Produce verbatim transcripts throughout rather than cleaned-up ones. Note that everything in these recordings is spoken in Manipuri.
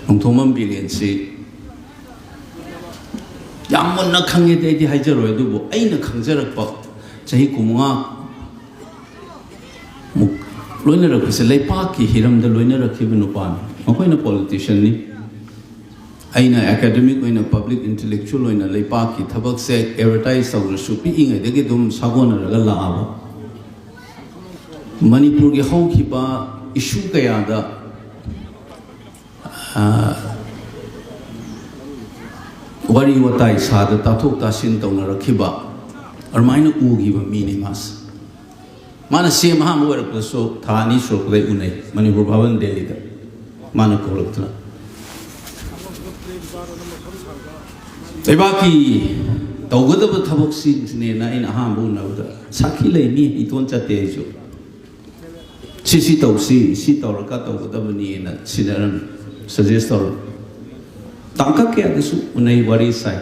ꯅꯣꯡꯊꯣꯝꯕꯝ ꯕꯤꯔꯦꯟꯁꯤ ꯌꯥꯝ ꯃꯨꯟꯅ ꯈꯪꯉꯦꯗꯤ ꯑꯩꯗꯤ ꯍꯥꯏꯖꯔꯣꯏ, ꯑꯗꯨꯕꯨ ꯑꯩꯅ ꯈꯪꯖꯔꯛꯄ ꯆꯍꯤ ꯀꯨꯟꯃꯉꯥ ꯃꯨꯛ ꯂꯣꯏꯅꯔꯛꯄꯁꯦ ꯂꯩꯄꯥꯛꯀꯤ ꯍꯤꯔꯝꯗ ꯂꯣꯏꯅꯔꯛꯈꯤꯕ ꯅꯨꯄꯥꯅꯤ꯫ ꯃꯈꯣꯏꯅ ꯄꯣꯂꯤꯇꯤꯁꯤꯌꯥꯟꯅꯤ, ꯑꯩꯅ ꯑꯦꯀꯥꯗꯦꯃꯤꯛ ꯑꯣꯏꯅ, ꯄꯕ꯭ꯂꯤꯛ ꯏꯟꯇꯦꯂꯦꯛꯆꯨꯋꯦꯜ ꯑꯣꯏꯅ ꯂꯩꯄꯥꯛꯀꯤ ꯊꯕꯛꯁꯦ ꯑꯦꯗꯚꯔꯇꯥꯏꯁ ꯇꯧꯗ꯭ꯔꯁꯨ ꯄꯤꯛꯏꯉꯩꯗꯒꯤ ꯑꯗꯨꯝ ꯁꯥꯒꯣꯟꯅꯔꯒ ꯂꯥꯛꯑꯕ꯫ ꯃꯅꯤꯄꯨꯔꯒꯤ ꯍꯧꯈꯤꯕ ꯏꯁꯨ ꯀꯌꯥꯗ ꯋꯥꯔꯤ ꯋꯥꯇꯥꯏ ꯁꯥꯗ ꯇꯥꯊꯣꯛ ꯇꯥꯁꯤꯟ ꯇꯧꯅꯔꯛꯈꯤꯕ ꯑꯗꯨꯃꯥꯏꯅ ꯎꯈꯤꯕ ꯃꯤꯅꯤ ꯃꯥꯁꯦ꯫ ꯃꯥꯅ ꯁꯦꯝ ꯑꯍꯥꯟꯕ ꯑꯣꯏꯔꯛꯄꯗꯁꯨ ꯊꯥ ꯑꯅꯤ ꯁꯨꯔꯛꯄꯗꯩ ꯎꯅꯩ, ꯃꯅꯤꯄꯨꯔ ꯚꯥꯕꯟ ꯗꯦꯜꯂꯤꯗ꯫ ꯃꯥꯅ ꯀꯧꯔꯛꯇꯅ ꯂꯩꯕꯥꯛꯀꯤ ꯇꯧꯒꯗꯕ ꯊꯕꯛꯁꯤꯡꯁꯤꯅꯦꯅ ꯑꯩꯅ ꯑꯍꯥꯟꯕ ꯎꯅꯕꯗ ꯁꯥꯈꯤ ꯂꯩꯅꯤ, ꯏꯇꯣꯟ ꯆꯠꯇꯦ ꯑꯩꯁꯨ꯫ ꯁꯤ ꯁꯤ ꯇꯧꯁꯤ, ꯁꯤ ꯇꯧꯔꯒ ꯇꯧꯒꯗꯕꯅꯤꯅ ꯁꯤꯟꯅꯔꯝꯃꯤ, ꯁꯖꯦꯁ ꯇꯧꯔꯝꯃꯤ꯫ ꯇꯥꯡꯀꯛ ꯀꯌꯥꯗꯁꯨ ꯎꯅꯩ, ꯋꯥꯔꯤ ꯁꯥꯏ꯫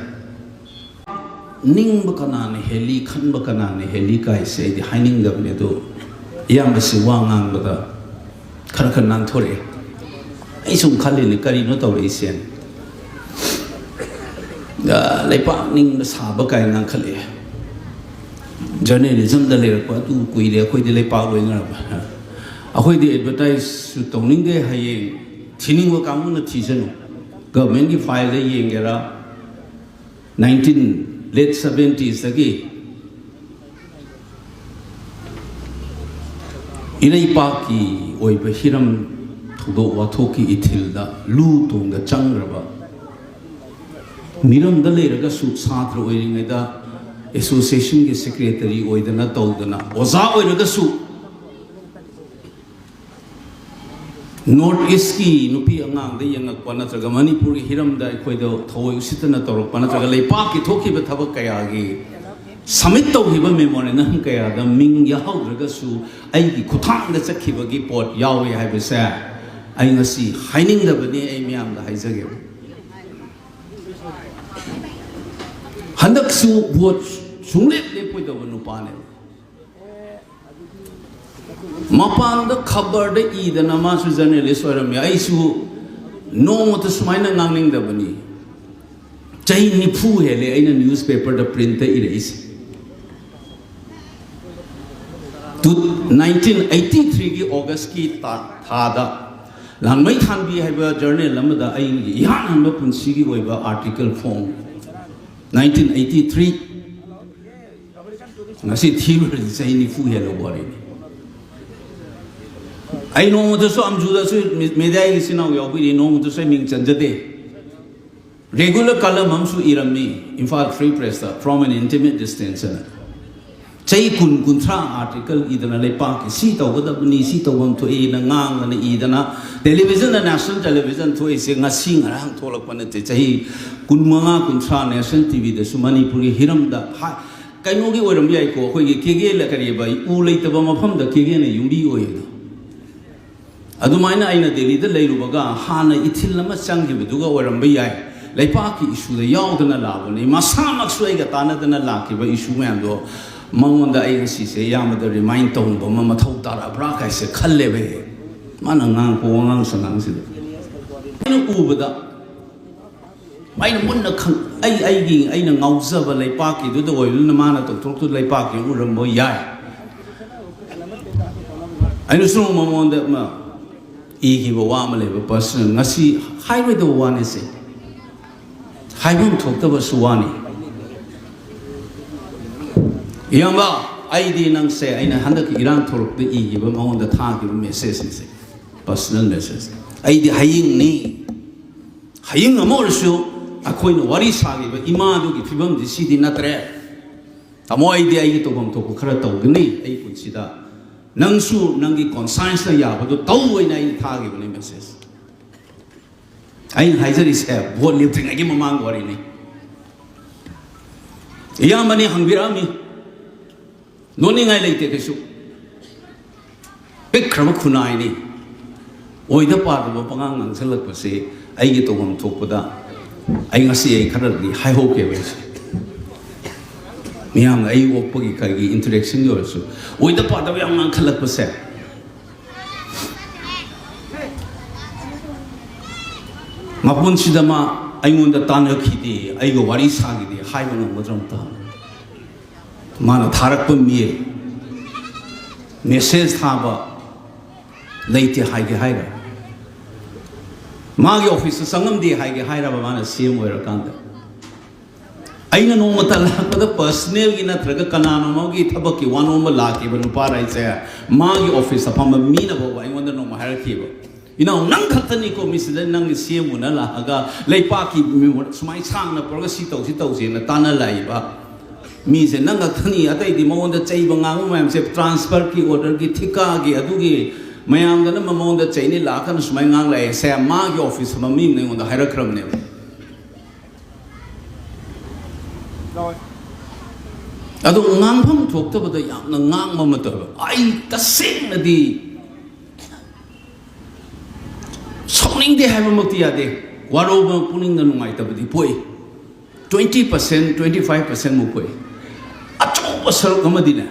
ꯅꯤꯡꯕ ꯀꯅꯥꯅ ꯍꯦꯜꯂꯤ, ꯈꯟꯕ ꯀꯅꯥꯅ ꯍꯦꯜꯂꯤ ꯀꯥꯏꯁꯦ ꯑꯩꯗꯤ ꯍꯥꯏꯅꯤꯡꯗꯕꯅꯤ, ꯑꯗꯣ ꯏꯌꯥꯝꯕꯁꯤ ꯋꯥ ꯉꯥꯡꯕꯗ ꯈꯔ ꯈꯔ ꯅꯥꯟꯊꯣꯔꯛꯑꯦ꯫ ꯑꯩ ꯁꯨꯝ ꯈꯜꯂꯤꯅꯦ, ꯀꯔꯤꯅꯣ ꯇꯧꯔꯛꯏꯁꯦ? ꯂꯩꯄꯥꯛ ꯅꯤꯡꯕ ꯁꯥꯕ ꯀꯥꯏ ꯉꯥꯡꯈꯠꯂꯛꯑꯦ꯫ ꯖꯔꯅꯦꯂꯤꯖꯝꯗ ꯂꯩꯔꯛꯄ ꯑꯗꯨ ꯀꯨꯏꯔꯦ, ꯑꯩꯈꯣꯏꯗꯤ ꯂꯩꯄꯥꯛ ꯂꯣꯏꯅꯔꯕ꯫ ꯑꯩꯈꯣꯏꯗꯤ ꯑꯦꯗꯚꯔꯇꯥꯏꯁꯁꯨ ꯇꯧꯅꯤꯡꯗꯦ, ꯍꯌꯦꯡ ꯊꯤꯅꯤꯡꯕ ꯀꯥꯡꯕꯨꯅ ꯊꯤꯖꯅꯨ꯫ ꯒꯚꯔꯟꯃꯦꯟꯠꯀꯤ ꯐꯥꯏꯜꯗ ꯌꯦꯡꯒꯦꯔꯥ, ꯅꯥꯏꯟꯇꯤꯟ ꯂꯦꯠ ꯁꯕꯦꯟꯇꯤꯁꯇꯒꯤ ꯏꯔꯩꯄꯥꯛꯀꯤ ꯑꯣꯏꯕ ꯍꯤꯔꯝ ꯊꯧꯗꯣꯛ ꯋꯥꯊꯣꯛꯀꯤ ꯏꯊꯤꯜꯗ ꯂꯨ ꯇꯣꯡꯗ ꯆꯪꯈ꯭ꯔꯕ, ꯃꯤꯔꯝꯗ ꯂꯩꯔꯒꯁꯨ ꯁꯥꯇ꯭ꯔ ꯑꯣꯏꯔꯤꯉꯩꯗ ꯑꯦꯁꯣꯁꯤꯌꯦꯁꯟꯒꯤ ꯁꯦꯀ꯭ꯔꯦꯇꯔꯤ ꯑꯣꯏꯗꯅ ꯇꯧꯗꯅ, ꯑꯣꯖꯥ ꯑꯣꯏꯔꯒꯁꯨ ꯅꯣꯔꯠ ꯏꯁꯀꯤ ꯅꯨꯄꯤ ꯑꯉꯥꯡꯗ ꯌꯦꯡꯉꯛꯄ ꯅꯠꯇ꯭ꯔꯒ ꯃꯅꯤꯄꯨꯔꯒꯤ ꯍꯤꯔꯝꯗ ꯑꯩꯈꯣꯏꯗ ꯊꯑꯣꯏ ꯎꯁꯤꯠꯇꯅ ꯇꯧꯔꯛꯄ ꯅꯠꯇ꯭ꯔꯒ ꯂꯩꯄꯥꯛꯀꯤ ꯊꯣꯛꯈꯤꯕ ꯊꯕꯛ ꯀꯌꯥꯒꯤ ꯁꯕꯃꯤꯠ ꯇꯧꯈꯤꯕ ꯃꯦꯃꯣꯔꯦꯟꯗꯝ ꯀꯌꯥꯗ ꯃꯤꯡ ꯌꯥꯎꯍꯧꯗ꯭ꯔꯒꯁꯨ ꯑꯩꯒꯤ ꯈꯨꯠꯊꯥꯡꯗ ꯆꯠꯈꯤꯕꯒꯤ ꯄꯣꯠ ꯌꯥꯎꯏ ꯍꯥꯏꯕꯁꯦ ꯑꯩ ꯉꯁꯤ ꯍꯥꯏꯅꯤꯡꯗꯕꯅꯤ, ꯑꯩ ꯃꯤꯌꯥꯝꯗ ꯍꯥꯏꯖꯒꯦꯕ꯫ ꯍꯟꯗꯛꯁꯨ ꯚꯣꯠ ꯁꯨꯡꯂꯦꯞ ꯂꯦꯞꯄꯣꯏꯗꯕ ꯅꯨꯄꯥꯅꯦꯕ꯫ ꯃꯄꯥꯟꯗ ꯈꯕꯔꯗ ꯏꯗꯅ ꯃꯥꯁꯨ ꯖꯔꯅꯦꯂꯤꯁ ꯑꯣꯏꯔꯝꯃꯤ, ꯑꯩꯁꯨ ꯅꯣꯡꯃꯇ ꯁꯨꯃꯥꯏꯅ ꯉꯥꯡꯅꯤꯡꯗꯕꯅꯤ꯫ ꯆꯍꯤ ꯅꯤꯐꯨ ꯍꯦꯜꯂꯦ ꯑꯩꯅ ꯅ꯭ꯌꯨꯁꯄꯦꯄꯔꯗ ꯄ꯭ꯔꯤꯟꯇ ꯏꯔꯛꯏꯁꯦ꯫ ꯅꯥꯏꯟꯇꯤꯟ ꯑꯩꯠꯇꯤ ꯊ꯭ꯔꯤꯒꯤ ꯑꯣꯒꯁꯀꯤ ꯊꯥꯗ ꯂꯥꯡꯃꯩ ꯊꯥꯟꯕꯤ ꯍꯥꯏꯕ ꯖꯔꯅꯦꯜ ꯑꯃꯗ ꯑꯩꯒꯤ ꯏꯍꯥꯟ ꯍꯥꯟꯕ ꯄꯨꯟꯁꯤꯒꯤ ꯑꯣꯏꯕ ꯑꯥꯔꯇꯤꯀꯜ ꯐꯣꯡ꯫ Nineteen eighty three. ꯉꯁꯤ ꯊꯤꯔꯨꯔꯗꯤ ꯆꯍꯤ ꯅꯤꯐꯨ ꯍꯦꯜꯂꯕ ꯋꯥꯔꯤꯅꯤ꯫ ꯑꯩ ꯅꯣꯡꯃꯇꯁꯨ ꯑꯝꯖꯨꯗꯁꯨ ꯃꯦꯗꯤꯌꯥꯒꯤ ꯏꯆꯤꯟ ꯏꯅꯥꯎ ꯌꯥꯎꯕꯤꯔꯤ, ꯅꯣꯡꯃꯇꯁꯨ ꯑꯩ ꯃꯤꯡ ꯆꯟꯖꯗꯦ꯫ ꯔꯦꯒꯨꯂꯔ ꯀꯂꯝ ꯑꯃꯁꯨ ꯏꯔꯝꯃꯤ Imphal free press, "From an intimate distance" ꯑꯅ꯫ ꯆꯍꯤ ꯀꯨꯟ, ꯀꯨꯟꯊ꯭ꯔꯥ ꯑꯥꯔꯇꯤꯀꯜ ꯏꯗꯅ, ꯂꯩꯄꯥꯛꯀꯤ ꯁꯤ ꯇꯧꯒꯗꯕꯅꯤ, ꯁꯤ ꯇꯧꯐꯝ ꯊꯣꯛꯏꯅ ꯉꯥꯡꯗꯅ ꯏꯗꯅ, ꯇꯦꯂꯤꯚꯤꯖꯟꯗ, ꯅꯦꯁꯅꯦꯜ ꯇꯦꯂꯤꯚꯤꯖꯟ ꯊꯣꯛꯏꯁꯦ ꯉꯁꯤ ꯉꯔꯥꯡ ꯊꯣꯛꯂꯛꯄ ꯅꯠꯇꯦ꯫ ꯆꯍꯤ ꯀꯨꯟꯃꯉꯥ, ꯀꯨꯟꯊ꯭ꯔꯥ ꯅꯦꯁꯅꯦꯜ ꯇꯤꯚꯤꯗꯁꯨ ꯃꯅꯤꯄꯨꯔꯒꯤ ꯍꯤꯔꯝꯗ ꯍꯥ-, ꯀꯩꯅꯣꯒꯤ ꯑꯣꯏꯔꯝꯕ ꯌꯥꯏꯀꯣ, ꯑꯩꯈꯣꯏꯒꯤ ꯀꯦꯒꯦ ꯀꯔꯤꯕ, ꯎ ꯂꯩꯇꯕ ꯃꯐꯝꯗ ꯀꯦꯒꯦꯅ ꯌꯨꯝꯕꯤ ꯑꯣꯏꯌꯦꯗꯣ꯫ ꯑꯗꯨꯃꯥꯏꯅ ꯑꯩꯅ ꯗꯦꯜꯂꯤꯗ ꯂꯩꯔꯨꯕꯒ ꯍꯥꯟꯅ ꯏꯊꯤꯜ ꯑꯃ ꯆꯪꯈꯤꯕꯗꯨꯒ ꯑꯣꯏꯔꯝꯕ ꯌꯥꯏ꯫ ꯂꯩꯄꯥꯛꯀꯤ ꯏꯁꯨꯗ ꯌꯥꯎꯗꯅ ꯂꯥꯛꯄꯅꯤ, ꯃꯁꯥꯃꯛꯁꯨ ꯑꯩꯒ ꯇꯥꯟꯅꯗꯅ ꯂꯥꯛꯈꯤꯕ ꯏꯁꯨ ꯃꯌꯥꯝꯗꯣ ꯃꯉꯣꯟꯗ ꯑꯩ ꯉꯁꯤꯁꯦ ꯏꯌꯥꯝꯕꯗ ꯔꯤꯃꯥꯏꯟ ꯇꯧꯕ ꯑꯃ ꯃꯊꯧ ꯇꯥꯔꯛꯑꯕ꯭ꯔꯥ ꯀꯥꯏꯁꯦ ꯈꯜꯂꯦꯕ ꯑꯩ꯫ ꯃꯥꯅ ꯉꯥꯡꯉꯛꯄ ꯋꯥꯉꯥꯡ ꯁꯉꯥꯡꯁꯤꯗ ꯑꯩꯅ ꯎꯕꯗ, ꯑꯩꯅ ꯃꯨꯟꯅ ꯈꯪ-, ꯑꯩ, ꯑꯩꯒꯤ, ꯑꯩꯅ ꯉꯥꯎꯖꯕ ꯂꯩꯄꯥꯛꯀꯤꯗꯨꯗ ꯑꯣꯏꯕꯅꯤꯅ ꯃꯥꯅ ꯇꯧꯊꯣꯔꯛꯇꯨ ꯂꯩꯄꯥꯛꯀꯤ ꯎꯔꯝꯕ ꯌꯥꯏ꯫ ꯑꯩꯅꯁꯨ ꯃꯉꯣꯟꯗ ꯑꯃ ꯏꯈꯤꯕ ꯋꯥ ꯑꯃ ꯂꯩꯕ, ꯄꯔꯁꯅꯦꯜ, ꯉꯁꯤ ꯍꯥꯏꯔꯣꯏꯗꯕ ꯋꯥꯅꯤ ꯁꯦ, ꯍꯥꯏꯐꯝ ꯊꯣꯛꯇꯕꯁꯨ ꯋꯥꯅꯤ꯫ ꯏꯌꯥꯝꯕ, ꯑꯩꯗꯤ ꯅꯪꯁꯦ, ꯑꯩꯅ ꯍꯟꯗꯛꯀꯤ ꯏꯔꯥꯡ ꯊꯣꯛꯂꯛꯄꯗ ꯏꯈꯤꯕ, ꯃꯉꯣꯟꯗ ꯊꯥꯈꯤꯕ ꯃꯦꯁꯦꯖꯅꯤꯁꯦ, ꯄꯔꯁꯅꯦꯜ ꯃꯦꯁꯦꯖ꯫ ꯑꯩꯗꯤ ꯍꯌꯤꯡꯅꯤ, ꯍꯌꯤꯡ ꯑꯃ ꯑꯣꯏꯔꯁꯨ ꯑꯩꯈꯣꯏꯅ ꯋꯥꯔꯤ ꯁꯥꯈꯤꯕ ꯏꯃꯥꯗꯨꯒꯤ ꯐꯤꯕꯝꯗꯤ ꯁꯤꯗꯤ ꯅꯠꯇ꯭ꯔꯦ꯫ ꯇꯥꯃꯣ, ꯑꯩꯗꯤ ꯑꯩꯒꯤ ꯇꯧꯐꯝ ꯊꯣꯛꯄ ꯈꯔ ꯇꯧꯒꯅꯤ ꯑꯩ ꯄꯨꯟꯁꯤꯗ꯫ ꯅꯪꯁꯨ ꯅꯪꯒꯤ ꯀꯣꯟꯁꯥꯏꯟꯁꯅ ꯌꯥꯕꯗꯣ ꯇꯧ ꯑꯅ ꯑꯩꯅ ꯊꯥꯈꯤꯕꯅꯦ ꯃꯦꯁꯦꯖ꯫ ꯑꯩꯅ ꯍꯥꯏꯖꯔꯤꯁꯦ ꯚꯣꯠ ꯂꯦꯞꯇ꯭ꯔꯤꯉꯩꯒꯤ ꯃꯃꯥꯡ ꯋꯥꯔꯤꯅꯤ꯫ ꯏꯌꯥꯝꯕꯅꯤ ꯍꯪꯕꯤꯔꯛꯑꯝꯃꯤ, ꯅꯣꯛꯅꯤꯡꯉꯥꯏ ꯂꯩꯇꯦ ꯀꯩꯁꯨ꯫ ꯄꯤꯛꯈ꯭ꯔꯕ ꯈꯨꯟꯅꯥꯏꯅꯤ꯫ ꯑꯣꯏꯗ ꯄꯥꯗꯕ ꯄꯉꯥꯡ ꯉꯥꯡꯁꯜꯂꯛꯄꯁꯦ ꯑꯩꯒꯤ ꯇꯧꯐꯝ ꯊꯣꯛꯄꯗ ꯑꯩ ꯉꯁꯤ ꯑꯩ ꯈꯔꯗꯤ ꯍꯥꯏꯍꯧꯒꯦꯕ ꯑꯩꯁꯦ꯫ ꯃꯤꯌꯥꯝꯒ ꯑꯩ ꯑꯣꯛꯄꯒꯤ ꯀꯔꯤꯒꯤ ꯏꯟꯇꯔꯦꯛꯁꯟꯒꯤ ꯑꯣꯏꯔꯁꯨ ꯑꯣꯏꯗ ꯄꯥꯗꯕ ꯌꯥꯝ ꯉꯥꯡꯈꯠꯂꯛꯄꯁꯦ꯫ ꯃꯄꯨꯟꯁꯤꯗ ꯃꯥ ꯑꯩꯉꯣꯟꯗ ꯇꯥꯟꯅꯈꯤꯗꯦ, ꯑꯩꯒ ꯋꯥꯔꯤ ꯁꯥꯈꯤꯗꯦ ꯍꯥꯏꯕ ꯉꯝꯒꯗ꯭ꯔꯥ ꯑꯝꯇ ꯍꯪꯉꯨ꯫ ꯃꯥꯅ ꯊꯥꯔꯛꯄ ꯃꯦꯜ, ꯃꯦꯁꯦꯖ ꯊꯥꯕ ꯂꯩꯇꯦ ꯍꯥꯏꯒꯦ ꯍꯥꯏꯔ? ꯃꯥꯒꯤ ꯑꯣꯐꯤꯁꯇ ꯆꯪꯉꯝꯗꯦ ꯍꯥꯏꯒꯦ ꯍꯥꯏꯔꯕ ꯃꯥꯅ ꯁꯤ ꯑꯦꯝ ꯑꯣꯏꯔꯀꯥꯟꯗ? ꯑꯩꯅ ꯅꯣꯡꯃꯇ ꯂꯥꯛꯄꯗ ꯄꯔꯁꯅꯦꯜꯒꯤ ꯅꯠꯇ꯭ꯔꯒ ꯀꯅꯥꯅꯣ ꯑꯃꯒꯤ ꯊꯕꯛꯀꯤ ꯋꯥꯅꯣꯝꯕ ꯂꯥꯛꯈꯤꯕ ꯅꯨꯄꯥ ꯍꯥꯏꯁꯦ, ꯃꯥꯒꯤ ꯑꯣꯐꯤꯁꯇ ꯐꯝꯕ ꯃꯤꯅ ꯐꯥꯎꯕ ꯑꯩꯉꯣꯟꯗ ꯅꯣꯡꯃ ꯍꯥꯏꯔꯛꯈꯤꯕ, "ꯏꯅꯥꯎ, ꯅꯪ ꯈꯛꯇꯅꯤꯀꯣ ꯃꯤꯁꯤꯗ ꯅꯪꯒꯤ ꯁꯤ ꯑꯦꯝ ꯑꯣꯏꯅ ꯂꯥꯛꯑꯒ ꯂꯩꯄꯥꯛꯀꯤ ꯃꯤꯉꯣꯟ ꯁꯨꯃꯥꯏꯅ ꯁꯥꯡꯅ ꯄꯨꯔꯒ ꯁꯤ ꯇꯧꯁꯤ ꯇꯧꯁꯦꯅ ꯇꯥꯟꯅ ꯂꯥꯛꯏꯕ ꯃꯤꯁꯦ ꯅꯪ ꯈꯛꯇꯅꯤ, ꯑꯇꯩꯗꯤ ꯃꯉꯣꯟꯗ ꯆꯩꯕ ꯉꯥꯡꯕ ꯃꯌꯥꯝꯁꯦ ꯇ꯭ꯔꯥꯟꯁꯐꯔꯒꯤ ꯑꯣꯔꯗꯔꯒꯤ ꯊꯤꯀꯥꯒꯤ ꯑꯗꯨꯒꯤ ꯃꯌꯥꯝꯗꯅ ꯃꯉꯣꯟꯗ ꯆꯩꯅꯤ ꯂꯥꯛꯀꯅ ꯁꯨꯃꯥꯏꯅ ꯉꯥꯡ ꯂꯥꯛꯑꯦ" ꯁꯦ ꯃꯥꯒꯤ ꯑꯣꯐꯤꯁ ꯐꯝꯕ ꯃꯤ ꯑꯃꯅ ꯑꯩꯉꯣꯟꯗ ꯍꯥꯏꯔꯛꯈ꯭ꯔꯕꯅꯦꯕ꯫ ꯑꯗꯣ ꯉꯥꯡꯐꯝ ꯊꯣꯛꯇꯕꯗ ꯌꯥꯝꯅ ꯉꯥꯡꯕ ꯑꯃ ꯇꯧꯋꯦꯕ꯫ ꯑꯩ ꯇꯁꯦꯡꯅꯗꯤ ꯁꯥꯎꯅꯤꯡꯗꯦ ꯍꯥꯏꯕꯃꯛꯇꯤ ꯌꯥꯗꯦ, ꯋꯥꯔꯧꯕ, ꯄꯨꯛꯅꯤꯡꯗ ꯅꯨꯡꯉꯥꯏꯇꯕꯗꯤ ꯄꯣꯛꯏ꯫ Twenty percent, twenty five percent ꯃꯨꯛ ꯄꯣꯛꯏ꯫ ꯑꯆꯧꯕ ꯁꯔꯨꯛ ꯑꯃꯗꯤꯅꯦ,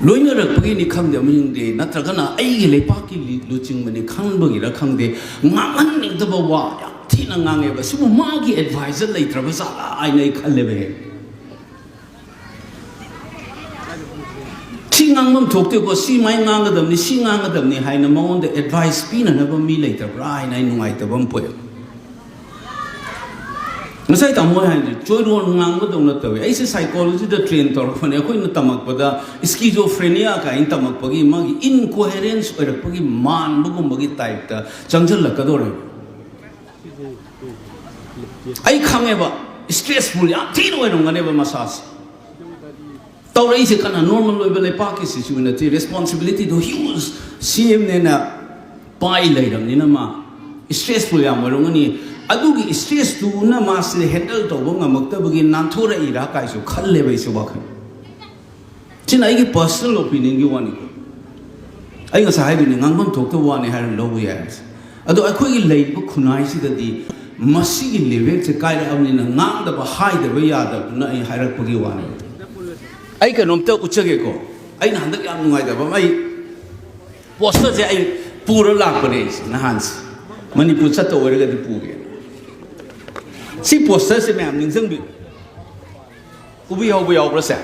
ꯂꯣꯏꯅꯔꯛꯄꯒꯤꯅꯤ ꯈꯪꯗꯦ, ꯑꯃ ꯌꯦꯡꯗꯦ, ꯅꯠꯇ꯭ꯔꯒꯅ ꯑꯩꯒꯤ ꯂꯩꯄꯥꯛꯀꯤ ꯂꯤ-, ꯂꯨꯆꯤꯡꯕꯅꯤ ꯈꯟꯕꯒꯤꯔ ꯈꯪꯗꯦ, ꯉꯥꯡꯍꯟꯅꯤꯡꯗꯕ ꯋꯥ ꯌꯥꯝ ꯊꯤꯅ ꯉꯥꯡꯉꯦꯕ꯫ ꯁꯤꯕꯨ ꯃꯥꯒꯤ ꯑꯦꯗꯚꯥꯏꯖꯔ ꯂꯩꯇ꯭ꯔꯕ ꯖꯥꯠꯂꯥ ꯍꯥꯏꯅ ꯑꯩ ꯈꯜꯂꯦꯕ ꯍꯦꯛ꯫ "ꯁꯤ ꯉꯥꯡꯐꯝ ꯊꯣꯛꯇꯦꯀꯣ, ꯁꯤ ꯃꯥꯏ ꯉꯥꯡꯒꯗꯕꯅꯤ, ꯁꯤ ꯉꯥꯡꯒꯗꯕꯅꯤ" ꯍꯥꯏꯅ ꯃꯉꯣꯟꯗ ꯑꯦꯗꯚꯥꯏꯁ ꯄꯤꯅꯅꯕ ꯃꯤ ꯂꯩꯇꯕ꯭ꯔꯥ ꯍꯥꯏꯅ ꯑꯩ ꯅꯨꯡꯉꯥꯏꯇꯕ ꯑꯃ ꯄꯣꯛꯑꯦ꯫ ꯉꯁꯥꯏ ꯇꯥꯃꯣ ꯍꯥꯏꯅ ꯆꯣꯏꯔꯣꯟ ꯉꯥꯡꯕꯗꯧꯅ ꯇꯧꯋꯦ꯫ ꯑꯩꯁꯦ ꯁꯥꯏꯀꯣꯂꯣꯖꯤꯗ ꯇ꯭ꯔꯦꯟ ꯇꯧꯔꯛꯄꯅꯦ꯫ ꯑꯩꯈꯣꯏꯅ ꯇꯝꯃꯛꯄꯗ ꯁ꯭ꯀꯤꯖꯣꯐ꯭ꯔꯦꯅꯤꯌꯥ ꯀꯥꯏꯅ ꯇꯝꯃꯛꯄꯒꯤ ꯃꯥꯒꯤ ꯏꯟꯀꯣꯍꯦꯔꯦꯟꯁ ꯑꯣꯏꯔꯛꯄꯒꯤ ꯃꯥꯟꯕꯒꯨꯝꯕꯒꯤ ꯇꯥꯏꯞꯇ ꯆꯪꯁꯤꯜꯂꯛꯀꯗꯧꯔꯦꯕ꯫ ꯑꯩ ꯈꯪꯉꯦꯕ, ꯏꯁꯇ꯭ꯔꯦꯁꯐꯨꯜ ꯌꯥꯝ ꯊꯤꯅ ꯑꯣꯏꯔꯝꯒꯅꯦꯕ ꯃꯁꯥꯁꯦ꯫ ꯇꯧꯔꯛꯏꯁꯦ ꯀꯅꯥ? ꯅꯣꯔꯃꯦꯜ ꯑꯣꯏꯕ ꯂꯩꯄꯥꯛꯀꯤ ꯁꯤꯆꯨꯋꯦꯁꯟ ꯅꯠꯇꯦ꯫ ꯔꯦꯁꯄꯣꯟꯁꯤꯕꯤꯂꯤꯇꯤꯗꯣ ꯍ꯭ꯌꯨꯖ ꯁꯤ ꯑꯦꯝꯅꯦꯅ ꯄꯥꯏ ꯂꯩꯔꯕꯅꯤꯅ ꯃꯥ ꯏꯁꯇ꯭ꯔꯦꯁꯐꯨꯜ ꯌꯥꯝ ꯑꯣꯏꯔꯝꯒꯅꯤ꯫ ꯑꯗꯨꯒꯤ ꯏꯁꯇ꯭ꯔꯦꯁꯇꯨꯅ ꯃꯥꯁꯦ ꯍꯦꯟꯗꯜ ꯇꯧꯕ ꯉꯝꯃꯛꯇꯕꯒꯤ ꯅꯥꯟꯊꯣꯔꯛꯏꯔꯥ ꯀꯥꯏꯁꯨ ꯈꯜꯂꯦꯕ ꯑꯩꯁꯦ ꯋꯥꯈꯜ꯫ ꯁꯤꯅ ꯑꯩꯒꯤ ꯄꯔꯁꯅꯦꯜ ꯑꯣꯄꯤꯅꯤꯌꯟꯒꯤ ꯋꯥꯅꯤꯀꯣ꯫ ꯑꯩ ꯉꯁꯥꯏ ꯍꯥꯏꯗꯨꯅꯤ, ꯉꯥꯡꯐꯝ ꯊꯣꯛꯇꯕ ꯋꯥꯅꯤ ꯍꯥꯏꯔ ꯂꯧꯕ ꯌꯥꯏ ꯍꯥꯏꯁꯦ꯫ ꯑꯗꯣ ꯑꯩꯈꯣꯏꯒꯤ ꯂꯩꯔꯤꯕ ꯈꯨꯟꯅꯥꯏꯁꯤꯗꯗꯤ ꯃꯁꯤꯒꯤ ꯂꯦꯚꯦꯜꯁꯦ ꯀꯥꯏꯔꯛꯑꯕꯅꯤꯅ ꯉꯥꯡꯗꯕ ꯍꯥꯏꯗꯕ ꯌꯥꯗꯕꯗꯨꯅ ꯑꯩ ꯍꯥꯏꯔꯛꯄꯒꯤ ꯋꯥꯅꯤ꯫ ꯑꯩ ꯀꯩꯅꯣꯝꯇ ꯎꯠꯆꯒꯦꯀꯣ꯫ ꯑꯩꯅ ꯍꯟꯗꯛ ꯌꯥꯝ ꯅꯨꯡꯉꯥꯏꯇꯕ ꯑꯃ, ꯑꯩ ꯄꯣꯁꯇꯔꯁꯦ ꯑꯩ ꯄꯨꯔ ꯂꯥꯛꯄꯅꯦ ꯑꯩꯁꯦ ꯅꯍꯥꯟꯁꯦ꯫ ꯃꯅꯤꯄꯨꯔ ꯆꯠꯇ ꯑꯣꯏꯔꯒꯗꯤ ꯄꯨꯒꯦ꯫ ꯁꯤ ꯄꯣꯁꯇꯔꯁꯦ ꯃꯌꯥꯝ ꯅꯤꯡꯁꯤꯡꯕꯤꯌꯨ꯫ ꯎꯕꯤ ꯍꯧꯕ ꯌꯥꯎꯕ꯭ꯔꯥꯁꯦ?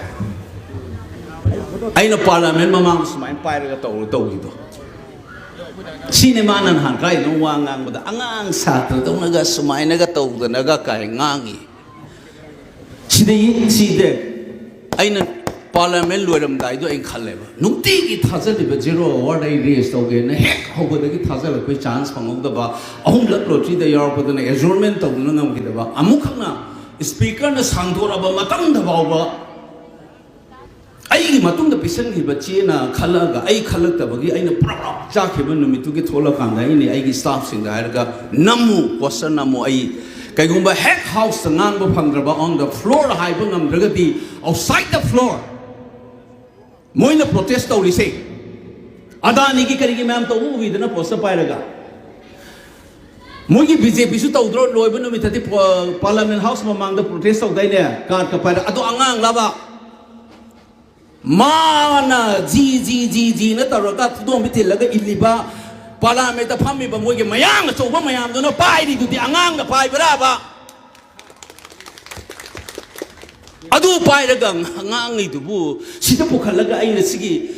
ꯑꯩꯅ ꯄꯥꯔꯂꯤꯌꯥꯃꯦꯟ ꯃꯃꯥꯡꯗ ꯁꯨꯃꯥꯏꯅ ꯄꯥꯏꯔꯒ ꯇꯧꯔ ꯇꯧꯈꯤꯗꯣ꯫ ꯁꯤꯅꯦ ꯃꯥꯅ ꯅꯍꯥꯟ ꯀꯥꯏꯗꯅꯣ ꯋꯥ ꯉꯥꯡꯕꯗ ꯑꯉꯥꯡ ꯁꯥꯇ꯭ꯔꯗꯧꯅꯒ ꯁꯨꯃꯥꯏꯅꯒ ꯇꯧꯗꯅꯒ ꯀꯥꯏ ꯉꯥꯡꯉꯤ꯫ ꯁꯤꯗ ꯌꯦꯡꯁꯤꯗꯦ꯫ ꯑꯩꯅ ꯄꯥꯔꯂꯤꯌꯥꯃꯦꯟ ꯂꯣꯏꯔꯝꯗꯥꯏꯗꯣ ꯑꯩꯅ ꯈꯜꯂꯦꯕ, ꯅꯨꯡꯇꯤꯒꯤ ꯊꯥꯖꯜꯂꯤꯕ ꯖꯦꯔꯣ ꯑꯋꯥꯔꯗ ꯑꯩ ꯔꯦꯁ ꯇꯧꯒꯦꯅ ꯍꯦꯛ ꯍꯧꯕꯗꯒꯤ ꯊꯥꯖꯜꯂꯛꯄꯩ ꯆꯥꯟꯁ ꯐꯪꯍꯧꯗꯕ, ꯑꯍꯨꯝꯂꯛ ꯂꯣꯇ꯭ꯔꯤꯗ ꯌꯥꯎꯔꯛꯄꯗꯅ ꯑꯦꯖꯣꯔꯃꯦꯟ ꯇꯧꯗꯨꯅ ꯉꯝꯈꯤꯗꯕ, ꯑꯃꯨꯛꯈꯛꯅ ꯁ꯭ꯄꯤꯀꯔꯅ ꯁꯥꯡꯗꯣꯔꯛꯑꯕ ꯃꯇꯝꯗ ꯐꯥꯎꯕ ꯑꯩꯒꯤ ꯃꯇꯨꯡꯗ ꯄꯤꯁꯟꯈꯤꯕ ꯆꯦꯅ ꯈꯜꯂꯛꯑꯒ ꯑꯩ ꯈꯜꯂꯛꯇꯕꯒꯤ ꯑꯩꯅ ꯄꯨꯔꯥ ꯆꯥꯛꯈꯤꯕ ꯅꯨꯃꯤꯠꯇꯨꯒꯤ ꯊꯣꯛꯂꯀꯥꯟꯗ ꯑꯩꯅ ꯑꯩꯒꯤ ꯁ꯭ꯇꯥꯐꯁꯤꯡꯗ ꯍꯥꯏꯔꯒ, "ꯅꯝꯃꯨ, ꯄꯣꯁꯇꯔ ꯅꯝꯃꯨ, ꯑꯩ ꯀꯩꯒꯨꯝꯕ ꯍꯦꯛ ꯍꯥꯎꯁꯇ ꯉꯥꯡꯕ ꯐꯪꯗ꯭ꯔꯕ, on the floor ꯍꯥꯏꯕ ꯉꯝꯗ꯭ꯔꯒꯗꯤ outside the floor ꯃꯣꯏꯅ ꯄ꯭ꯔꯣꯇꯦꯁ ꯇꯧꯔꯤꯁꯦ ꯑꯗꯥꯅꯤꯒꯤ ꯀꯔꯤꯒꯤ ꯃꯌꯥꯝ ꯇꯧꯕ ꯎꯕꯤꯗꯅ ꯄꯣꯁꯇꯔ ꯄꯥꯏꯔꯒ ꯃꯣꯏꯒꯤ ꯕꯤ ꯖꯦ ꯄꯤꯁꯨ ꯇꯧꯗ꯭ꯔꯣ? ꯂꯣꯏꯕ ꯅꯨꯃꯤꯠꯇꯗꯤ ꯄꯥꯔꯂꯤꯌꯥꯃꯦꯟ ꯍꯥꯎꯁ ꯃꯃꯥꯡꯗ ꯄ꯭ꯔꯣꯇꯦꯁ ꯇꯧꯗꯥꯏꯅꯦ, ꯀꯥꯔꯠꯀ ꯄꯥꯏꯔ꯫ ꯑꯗꯣ ꯑꯉꯥꯡꯂꯕ? ꯃꯥꯅ ꯖꯤ ꯖꯤ ꯖꯤ ꯖꯤꯅ ꯇꯧꯔꯒ ꯈꯨꯗꯣꯝꯕꯤ ꯊꯤꯜꯂꯒ ꯏꯜꯂꯤꯕ ꯄꯥꯔꯂꯤꯌꯥꯃꯦꯟꯇ ꯐꯝꯃꯤꯕ ꯃꯣꯏꯒꯤ ꯃꯌꯥꯡ ꯑꯆꯧꯕ ꯃꯌꯥꯝꯗꯨꯅ ꯄꯥꯏꯔꯤꯗꯨꯗꯤ ꯑꯉꯥꯡꯅ ꯄꯥꯏꯕ꯭ꯔꯥꯕ? ꯑꯗꯨ ꯄꯥꯏꯔꯒ ꯉꯥꯡꯉꯤꯗꯨꯕꯨ ꯁꯤꯗ ꯄꯨꯈꯠꯂꯒ ꯑꯩꯅ ꯁꯤꯒꯤ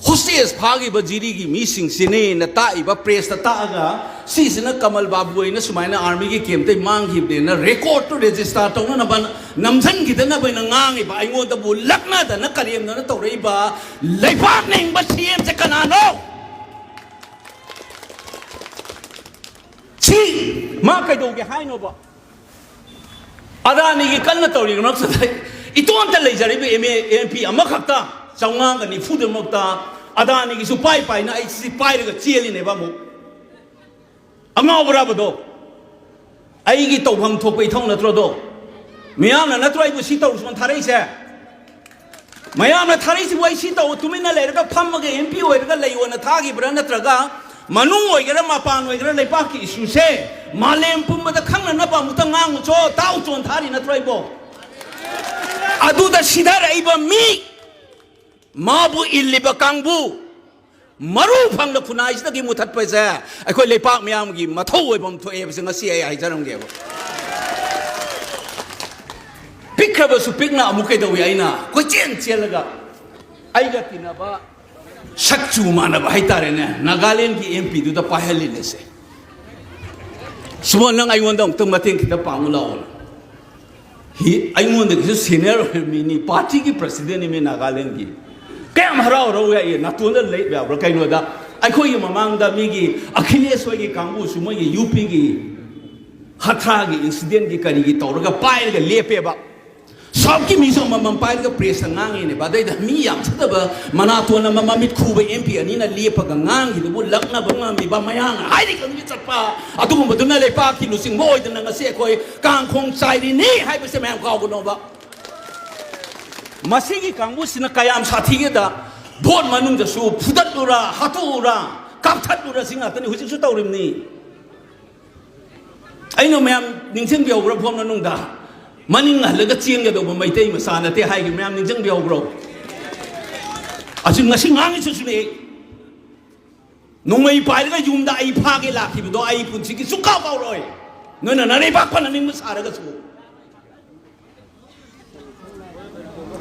ꯍꯣꯁꯇꯦꯖ ꯐꯥꯈꯤꯕ ꯖꯤꯔꯤꯒꯤ ꯃꯤꯁꯤꯡꯁꯤꯅꯦꯅ ꯇꯥꯛꯏꯕ, ꯄ꯭ꯔꯦꯁꯇ ꯇꯥꯛꯑꯒ ꯁꯤꯁꯤꯅ ꯀꯃꯜ ꯕꯥꯕꯨ ꯑꯩꯅ ꯁꯨꯃꯥꯏꯅ ꯑꯥꯔꯃꯤꯒꯤ ꯀꯦꯝꯇꯩ ꯃꯥꯡꯈꯤꯕꯅꯦꯅ ꯔꯦꯀꯣꯔꯠꯇꯨ ꯔꯦꯖꯤꯁꯇꯥꯔ ꯇꯧꯅꯅꯕ ꯅꯝꯁꯤꯟꯈꯤꯗꯅꯕ ꯑꯩꯅ ꯉꯥꯡꯉꯤꯕ꯫ ꯑꯩꯉꯣꯟꯗꯕꯨ ꯂꯛꯅꯗꯅ ꯀꯔꯦꯝꯅꯅ ꯇꯧꯔꯛꯏꯕ ꯂꯩꯕꯥꯛ ꯅꯤꯡꯕ ꯁꯤ ꯑꯦꯝꯁꯦ ꯀꯅꯥꯅꯣ? ꯁꯤ ꯃꯥ ꯀꯩꯗꯧꯒꯦ ꯍꯥꯏꯅꯣꯕ? ꯑꯗꯥꯅꯤꯒꯤ ꯀꯟꯅ ꯇꯧꯔꯤꯕ ꯃꯔꯛꯁꯤꯗ ꯏꯇꯣꯝꯇ ꯂꯩꯖꯔꯤꯕ ꯑꯦꯝ ꯑꯦ, ꯑꯦꯝ ꯄꯤ ꯑꯃꯈꯛꯇ ꯆꯥꯝꯃꯉꯥꯒ ꯅꯤꯐꯨꯗꯃꯛꯇ ꯑꯗꯥꯅꯤꯒꯤꯁꯨ ꯄꯥꯏ ꯄꯥꯏꯅ ꯑꯩ ꯁꯤ ꯄꯥꯏꯔꯒ ꯆꯦꯜꯂꯤꯅꯦꯕ ꯑꯃꯨꯛ꯫ ꯑꯉꯥꯎꯕ꯭ꯔꯥꯕꯗꯣ? ꯑꯩꯒꯤ ꯇꯧꯐꯝ ꯊꯣꯛꯄ ꯏꯊꯧ ꯅꯠꯇ꯭ꯔꯣꯗꯣ? ꯃꯤꯌꯥꯝꯅ ꯅꯠꯇ꯭ꯔꯣ ꯑꯩꯕꯨ ꯁꯤ ꯇꯧꯔꯨꯁꯣꯟ ꯊꯥꯔꯛꯏꯁꯦ? ꯃꯌꯥꯝꯅ ꯊꯥꯔꯛꯏꯁꯤꯕꯨ ꯑꯩ ꯁꯤ ꯇꯧ, ꯇꯨꯃꯤꯟꯅ ꯂꯩꯔꯒ ꯐꯝꯃꯒ ꯑꯦꯝ ꯄꯤ ꯑꯣꯏꯔꯒ ꯂꯩꯌꯣꯅ ꯊꯥꯈꯤꯕ꯭ꯔꯥ? ꯅꯠꯇ꯭ꯔꯒ ꯃꯅꯨꯡ ꯑꯣꯏꯒꯦꯔꯥ ꯃꯄꯥꯟ ꯑꯣꯏꯒꯦꯔꯥ ꯂꯩꯕꯥꯛꯀꯤ ꯏꯁꯨꯁꯦ ꯃꯥꯂꯦꯝ ꯄꯨꯝꯕꯗ ꯈꯪꯅꯅꯕ ꯑꯃꯨꯛꯇ ꯉꯥꯡꯉꯨꯆꯣ, ꯇꯥꯎꯆꯣꯅ ꯊꯥꯔꯤ ꯅꯠꯇ꯭ꯔꯣ ꯑꯩꯕꯣ? ꯑꯗꯨꯗ ꯁꯤꯊꯔꯛꯏꯕ ꯃꯤ, ꯃꯥꯕꯨ ꯏꯜꯂꯤꯕ ꯀꯥꯡꯕꯨ, ꯃꯔꯨ ꯐꯪꯅ ꯈꯨꯟꯅꯥꯏꯁꯤꯗꯒꯤ ꯃꯨꯊꯠꯄꯁꯦ ꯑꯩꯈꯣꯏ ꯂꯩꯄꯥꯛ ꯃꯤꯌꯥꯝꯒꯤ ꯃꯊꯧ ꯑꯣꯏꯕ ꯑꯃ ꯊꯣꯛꯑꯦ ꯍꯥꯏꯕꯁꯦ ꯉꯁꯤ ꯑꯩ ꯍꯥꯏꯖꯔꯝꯒꯦꯕ꯫ ꯄꯤꯛꯈ꯭ꯔꯕꯁꯨ ꯄꯤꯛꯅ ꯑꯃꯨꯛ ꯀꯩꯗꯧꯏ? ꯑꯩꯅ ꯀꯣꯏꯆꯦꯟ ꯆꯦꯜꯂꯒ ꯑꯩꯒ ꯇꯤꯟꯅꯕ ꯁꯛꯆꯨ ꯃꯥꯟꯅꯕ ꯍꯥꯏꯇꯥꯔꯦꯅꯦ, ꯅꯥꯒꯥꯂꯦꯟꯒꯤ ꯑꯦꯝ ꯄꯤꯗꯨꯗ ꯄꯥꯏꯍꯜꯂꯤꯅꯦꯁꯦ꯫ "ꯁꯨꯃꯣꯟ, ꯅꯪ ꯑꯩꯉꯣꯟꯗ ꯑꯃꯨꯛꯇꯪ ꯃꯇꯦꯡ ꯈꯤꯇ ꯄꯥꯡꯉꯨ ꯂꯥꯛꯑꯣꯅ"꯫ ꯍꯤ-, ꯑꯩꯉꯣꯟꯗꯒꯤꯁꯨ ꯁꯦꯅꯤꯌꯔ ꯑꯣꯏꯕ ꯃꯤꯅꯤ, ꯄꯥꯔꯇꯤꯒꯤ ꯄ꯭ꯔꯁꯤꯗꯦꯟꯅꯤ ꯃꯤ ꯅꯥꯒꯥꯂꯦꯟꯒꯤ꯫ ꯀꯌꯥꯝ ꯍꯔꯥꯎ ꯍꯔꯥꯎ ꯌꯥꯏꯌꯦ, ꯅꯥꯇꯣꯟꯗ ꯂꯦꯞ ꯌꯥꯕ꯭ꯔꯥ? ꯀꯩꯅꯣꯗ ꯑꯩꯈꯣꯏꯒꯤ ꯃꯃꯥꯡꯗ ꯃꯤꯒꯤ ꯑꯈꯤꯂꯦꯁ ꯍꯣꯏꯒꯤ ꯀꯥꯡꯕꯨꯁꯨ ꯃꯣꯏꯒꯤ ꯌꯨ ꯄꯤꯒꯤ ꯍꯊ꯭ꯔꯥꯒꯤ ꯏꯟꯁꯤꯗꯦꯟꯒꯤ ꯀꯔꯤꯒꯤ ꯇꯧꯔꯒ ꯄꯥꯏꯔꯒ ꯂꯦꯞꯄꯦꯕ꯫ ꯁꯥꯎꯠꯀꯤ ꯃꯤꯁꯨ ꯑꯃꯃꯝ ꯄꯥꯏꯔꯒ ꯄ꯭ꯔꯦꯁꯇ ꯉꯥꯡꯉꯤꯅꯦꯕ꯫ ꯑꯗꯩꯗ ꯃꯤ ꯌꯥꯝ ꯐꯠꯇꯕ ꯃꯅꯥꯇꯣꯟ ꯑꯃ ꯃꯃꯤꯠ ꯈꯨꯕ ꯑꯦꯝ ꯄꯤ ꯑꯅꯤꯅ ꯂꯦꯞꯄꯒ ꯉꯥꯡꯈꯤꯗꯨꯕꯨ ꯂꯛꯅꯕ ꯉꯝꯃꯤꯕ ꯃꯌꯥꯡ ꯍꯥꯏꯔꯤ ꯈꯪꯗꯦ ꯆꯠꯄ ꯑꯗꯨꯒꯨꯝꯕꯗꯨꯅ ꯂꯩꯄꯥꯛꯀꯤ ꯂꯨꯆꯤꯡꯕ ꯑꯣꯏꯗꯅ ꯉꯁꯤ ꯑꯩꯈꯣꯏ ꯀꯥꯡꯈꯣꯡ ꯆꯥꯏꯔꯤꯅꯤ ꯍꯥꯏꯕꯁꯦ ꯃꯌꯥꯝ ꯀꯥꯎꯒꯅꯣꯕ꯫ ꯃꯁꯤꯒꯤ ꯀꯥꯡꯕꯨꯁꯤꯅ ꯀꯌꯥꯝ ꯁꯥꯊꯤꯒꯦꯗ, ꯚꯣꯠ ꯃꯅꯨꯡꯗꯁꯨ ꯐꯨꯗꯠꯂꯨꯔꯥ, ꯍꯥꯠꯇꯣꯛꯎꯔꯥ, ꯀꯥꯞꯊꯠꯂꯨꯔꯥ, ꯁꯤ ꯉꯥꯛꯇꯅꯤ ꯍꯧꯖꯤꯛꯁꯨ ꯇꯧꯔꯤꯕꯅꯤ꯫ ꯑꯩꯅ ꯃꯌꯥꯝ ꯅꯤꯡꯁꯤꯡꯕꯤꯍꯧꯕ꯭ꯔꯥ ꯚꯣꯠ ꯃꯅꯨꯡꯗ? ꯃꯅꯤꯡ ꯍꯜꯂꯒ ꯆꯦꯟꯒꯗꯧꯕ ꯃꯩꯇꯩ ꯃꯆꯥ ꯅꯠꯇꯦ ꯍꯥꯏꯒꯤ ꯃꯌꯥꯝ ꯅꯤꯡꯁꯤꯡꯕꯤꯍꯧꯕ꯭ꯔꯣ? ꯑꯁꯤ ꯉꯁꯤ ꯉꯥꯡꯉꯤꯁꯤꯁꯨꯅꯦ꯫ ꯅꯣꯡꯃꯩ ꯄꯥꯏꯔꯒ ꯌꯨꯝꯗ ꯑꯩ ꯐꯥꯒꯦ ꯂꯥꯛꯈꯤꯕꯗꯣ ꯑꯩ ꯄꯨꯟꯁꯤꯒꯤ ꯁꯨꯡꯀꯥꯎ ꯀꯥꯎꯔꯣꯏ꯫ ꯅꯣꯏꯅ ꯅꯔꯩꯕꯥꯛ ꯐꯅꯅꯤꯡꯕ ꯁꯥꯔꯒꯁꯨ꯫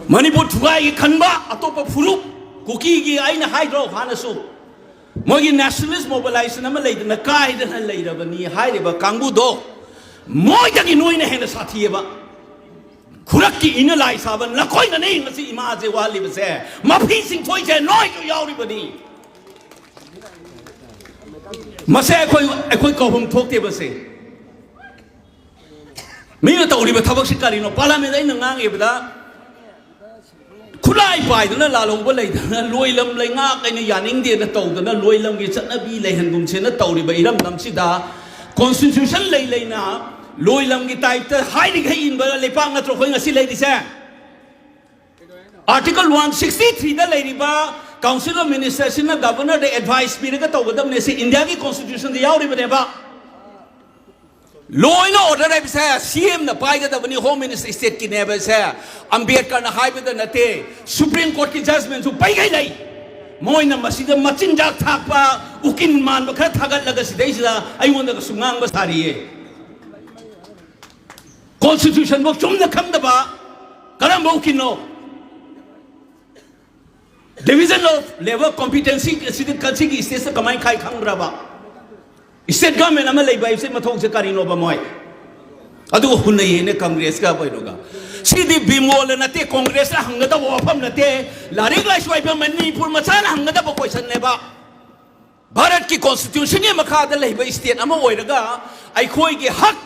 ꯃꯅꯤꯄꯨꯔ ꯊꯨꯒꯥꯏꯒꯦ ꯈꯟꯕ ꯑꯇꯣꯞꯄ ꯐꯨꯔꯨꯞ, ꯀꯨꯀꯤꯒꯤ ꯑꯩꯅ ꯍꯥꯏꯗ꯭ꯔꯣ ꯍꯥꯟꯅꯁꯨ, ꯃꯣꯏꯒꯤ ꯅꯦꯁꯅꯦꯂꯤꯁ ꯃꯣꯕꯤꯂꯥꯏꯖꯦꯁꯟ ꯑꯃ ꯂꯩꯗꯅ ꯀꯥꯏꯗꯅ ꯂꯩꯔꯕꯅꯤ ꯍꯥꯏꯔꯤꯕ ꯀꯥꯡꯕꯨꯗꯣ, ꯃꯣꯏꯗꯒꯤ ꯅꯣꯏꯅ ꯍꯦꯟꯅ ꯁꯥꯊꯤꯑꯕ꯫ ꯈꯨꯔꯛꯀꯤ ꯏꯅ ꯂꯥꯏ ꯁꯥꯕ ꯅꯈꯣꯏꯅꯅꯤ ꯉꯁꯤ ꯏꯃꯥꯁꯦ ꯋꯥꯍꯜꯂꯤꯕꯁꯦ, ꯃꯐꯤ ꯆꯤꯡꯊꯣꯛꯏꯁꯦ ꯅꯣꯏꯁꯨ ꯌꯥꯎꯔꯤꯕꯅꯤ꯫ ꯃꯁꯦ ꯑꯩꯈꯣꯏ, ꯑꯩꯈꯣꯏ ꯀꯧꯐꯝ ꯊꯣꯛꯇꯦꯕꯁꯦ꯫ ꯃꯤꯅ ꯇꯧꯔꯤꯕ ꯊꯕꯛꯁꯤ ꯀꯔꯤꯅꯣ? ꯄꯥꯔꯂꯥꯃꯦꯟꯗ ꯑꯩꯅ ꯉꯥꯡꯉꯤꯕꯗ ꯈꯨꯠꯂꯥꯏ ꯄꯥꯏꯗꯨꯅ ꯂꯥꯜꯍꯧꯕ ꯂꯩꯗꯅ ꯂꯣꯏꯂꯝ ꯂꯩꯉꯥꯛ ꯑꯩꯅ ꯌꯥꯅꯤꯡꯗꯦꯅ ꯇꯧꯗꯅ ꯂꯣꯏꯂꯝꯒꯤ ꯆꯠꯅꯕꯤ ꯂꯩꯍꯟꯒꯨꯝꯁꯦꯅ ꯇꯧꯔꯤꯕ ꯏꯔꯝꯗꯝꯁꯤꯗ ꯀꯣꯟꯁꯇꯤꯇ꯭ꯌꯨꯁꯟ ꯂꯩ ꯂꯩꯅ ꯂꯣꯏꯂꯝꯒꯤ ꯇꯥꯏꯞꯇ ꯍꯥꯏꯔꯤꯈꯩ ꯏꯟꯕ ꯂꯩꯄꯥꯛ ꯅꯠꯇ꯭ꯔꯣ ꯑꯩꯈꯣꯏ ꯉꯁꯤ ꯂꯩꯔꯤꯁꯦ? ꯑꯥꯔꯇꯤꯀꯜ ꯋꯥꯟ ꯁꯤꯛꯁꯇꯤ ꯊ꯭ꯔꯤꯗ ꯂꯩꯔꯤꯕ ꯀꯥꯎꯟꯁꯤꯜ ꯑꯣꯐ ꯃꯤꯅꯤꯁꯇꯔꯁꯤꯅ ꯒꯕꯔꯅꯔꯗ ꯑꯦꯗꯚꯥꯏꯁ ꯄꯤꯔꯒ ꯇꯧꯒꯗꯕꯅꯦ꯫ ꯁꯤ ꯏꯟꯗꯤꯌꯥꯒꯤ ꯀꯣꯟꯁꯇꯤꯇ꯭ꯌꯨꯁꯟꯗ ꯌꯥꯎꯔꯤꯕꯅꯦꯕ꯫ ꯂꯣ ꯑꯦꯟ ꯑꯣꯔꯗꯔ ꯍꯥꯏꯕꯁꯦ ꯁꯤ ꯑꯦꯝꯅ ꯄꯥꯏꯒꯗꯕꯅꯤ, ꯍꯣꯝ ꯃꯤꯅꯤꯁꯇꯔ ꯁ꯭ꯇꯦꯠꯀꯤꯅꯦꯕꯁꯦ꯫ ꯑꯝꯕꯦꯗꯀꯔꯅ ꯍꯥꯏꯕꯗ ꯅꯠꯇꯦ, ꯁꯨꯄ꯭ꯔꯤꯝ ꯀꯣꯔꯠꯀꯤ ꯖꯖꯃꯦꯟꯁꯨ ꯄꯩꯈꯩ ꯂꯩ꯫ ꯃꯣꯏꯅ ꯃꯁꯤꯗ ꯃꯆꯤꯟꯖꯥꯛ ꯊꯥꯛꯄ, ꯎꯀꯤꯜ ꯃꯥꯟꯕ ꯈꯔ ꯊꯥꯒꯠꯂꯒ ꯁꯤꯗꯩꯁꯤꯗ ꯑꯩꯉꯣꯟꯗꯒꯁꯨ ꯉꯥꯡꯕ ꯁꯥꯔꯤꯌꯦ꯫ Constitution ꯐꯥꯎ ꯆꯨꯝꯅ ꯈꯪꯗꯕ ꯀꯔꯝꯕ ꯎꯀꯤꯜꯅꯣ? Division of Labour Competency ꯑꯁꯤꯗ ꯁꯤꯒꯤ stateꯇ ꯀꯃꯥꯏꯅ ꯈꯥꯏ ꯈꯪꯕ꯭ꯔꯕ? State government ꯑꯃ ꯂꯩꯕ ꯍꯥꯏꯕꯁꯤ ꯃꯊꯧꯁꯦ ꯀꯔꯤꯅꯣꯕ ꯃꯣꯏ? ꯑꯗꯨꯒ ꯍꯨꯟꯅꯩꯌꯦꯅꯦ Congressꯀ ꯀꯩꯅꯣꯒ꯫ ꯁꯤꯗꯤ ꯕꯤꯃꯣꯜꯅ ꯅꯠꯇꯦ, Congressꯅ ꯍꯪꯒꯗꯕ ꯋꯥꯐꯝ ꯅꯠꯇꯦ, ꯂꯥꯏꯔꯤꯛ ꯂꯥꯏꯁꯨ ꯍꯩꯕ ꯃꯅꯤꯄꯨꯔ ꯃꯆꯥꯅ ꯍꯪꯒꯗꯕ questionꯅꯦꯕ꯫ ꯚꯥꯔꯠꯀꯤ Constitutionꯒꯤ ꯃꯈꯥꯗ ꯂꯩꯕ state ꯑꯃ ꯑꯣꯏꯔꯒ ꯑꯩꯈꯣꯏꯒꯤ ꯍꯛ,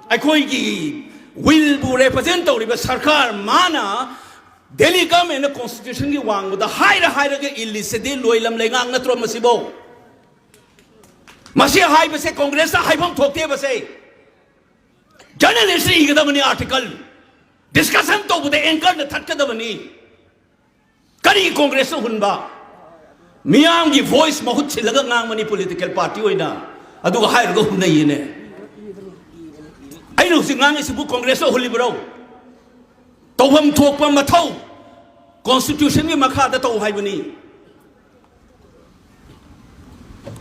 ꯑꯩꯈꯣꯏꯒꯤ willꯕꯨ represent ꯇꯧꯔꯤꯕ ꯁꯔꯀꯥꯔ ꯃꯥꯅ Delhi governmentꯅ Constitutionꯒꯤ ꯋꯥꯡꯃꯗ ꯍꯥꯏꯔ ꯍꯥꯏꯔꯒ ꯏꯜꯂꯤꯁꯤꯗꯤ ꯂꯣꯏꯂꯝ ꯂꯩꯉꯥꯛ ꯅꯠꯇ꯭ꯔꯣ ꯃꯁꯤꯕꯨ? ꯃꯁꯤ ꯍꯥꯏꯕꯁꯦ Congressꯇ ꯍꯥꯏꯐꯝ ꯊꯣꯛꯇꯦꯕꯁꯦ꯫ Journalistꯅ ꯏꯒꯗꯕꯅꯤ article, discussion ꯇꯧꯕꯗ anchorꯅ ꯊꯠꯀꯗꯕꯅꯤ꯫ ꯀꯔꯤ Congressꯅ ꯍꯨꯟꯕ? ꯃꯤꯌꯥꯝꯒꯤ voice ꯃꯍꯨꯠ ꯁꯤꯜꯂꯒ ꯉꯥꯡꯕꯅꯤ political party ꯑꯣꯏꯅ, ꯑꯗꯨꯒ ꯍꯥꯏꯔꯒ ꯍꯨꯟꯅꯩꯌꯦꯅꯦ꯫ ꯑꯩꯅ ꯍꯧꯖꯤꯛ ꯉꯥꯡꯉꯤꯁꯤꯕꯨ Congressꯅ ꯍꯨꯜꯂꯤꯕ꯭ꯔꯣ? ꯇꯧꯐꯝ ꯊꯣꯛꯄ ꯃꯊꯧ Constitutionꯒꯤ ꯃꯈꯥꯗ ꯇꯧ ꯍꯥꯏꯕꯅꯤ꯫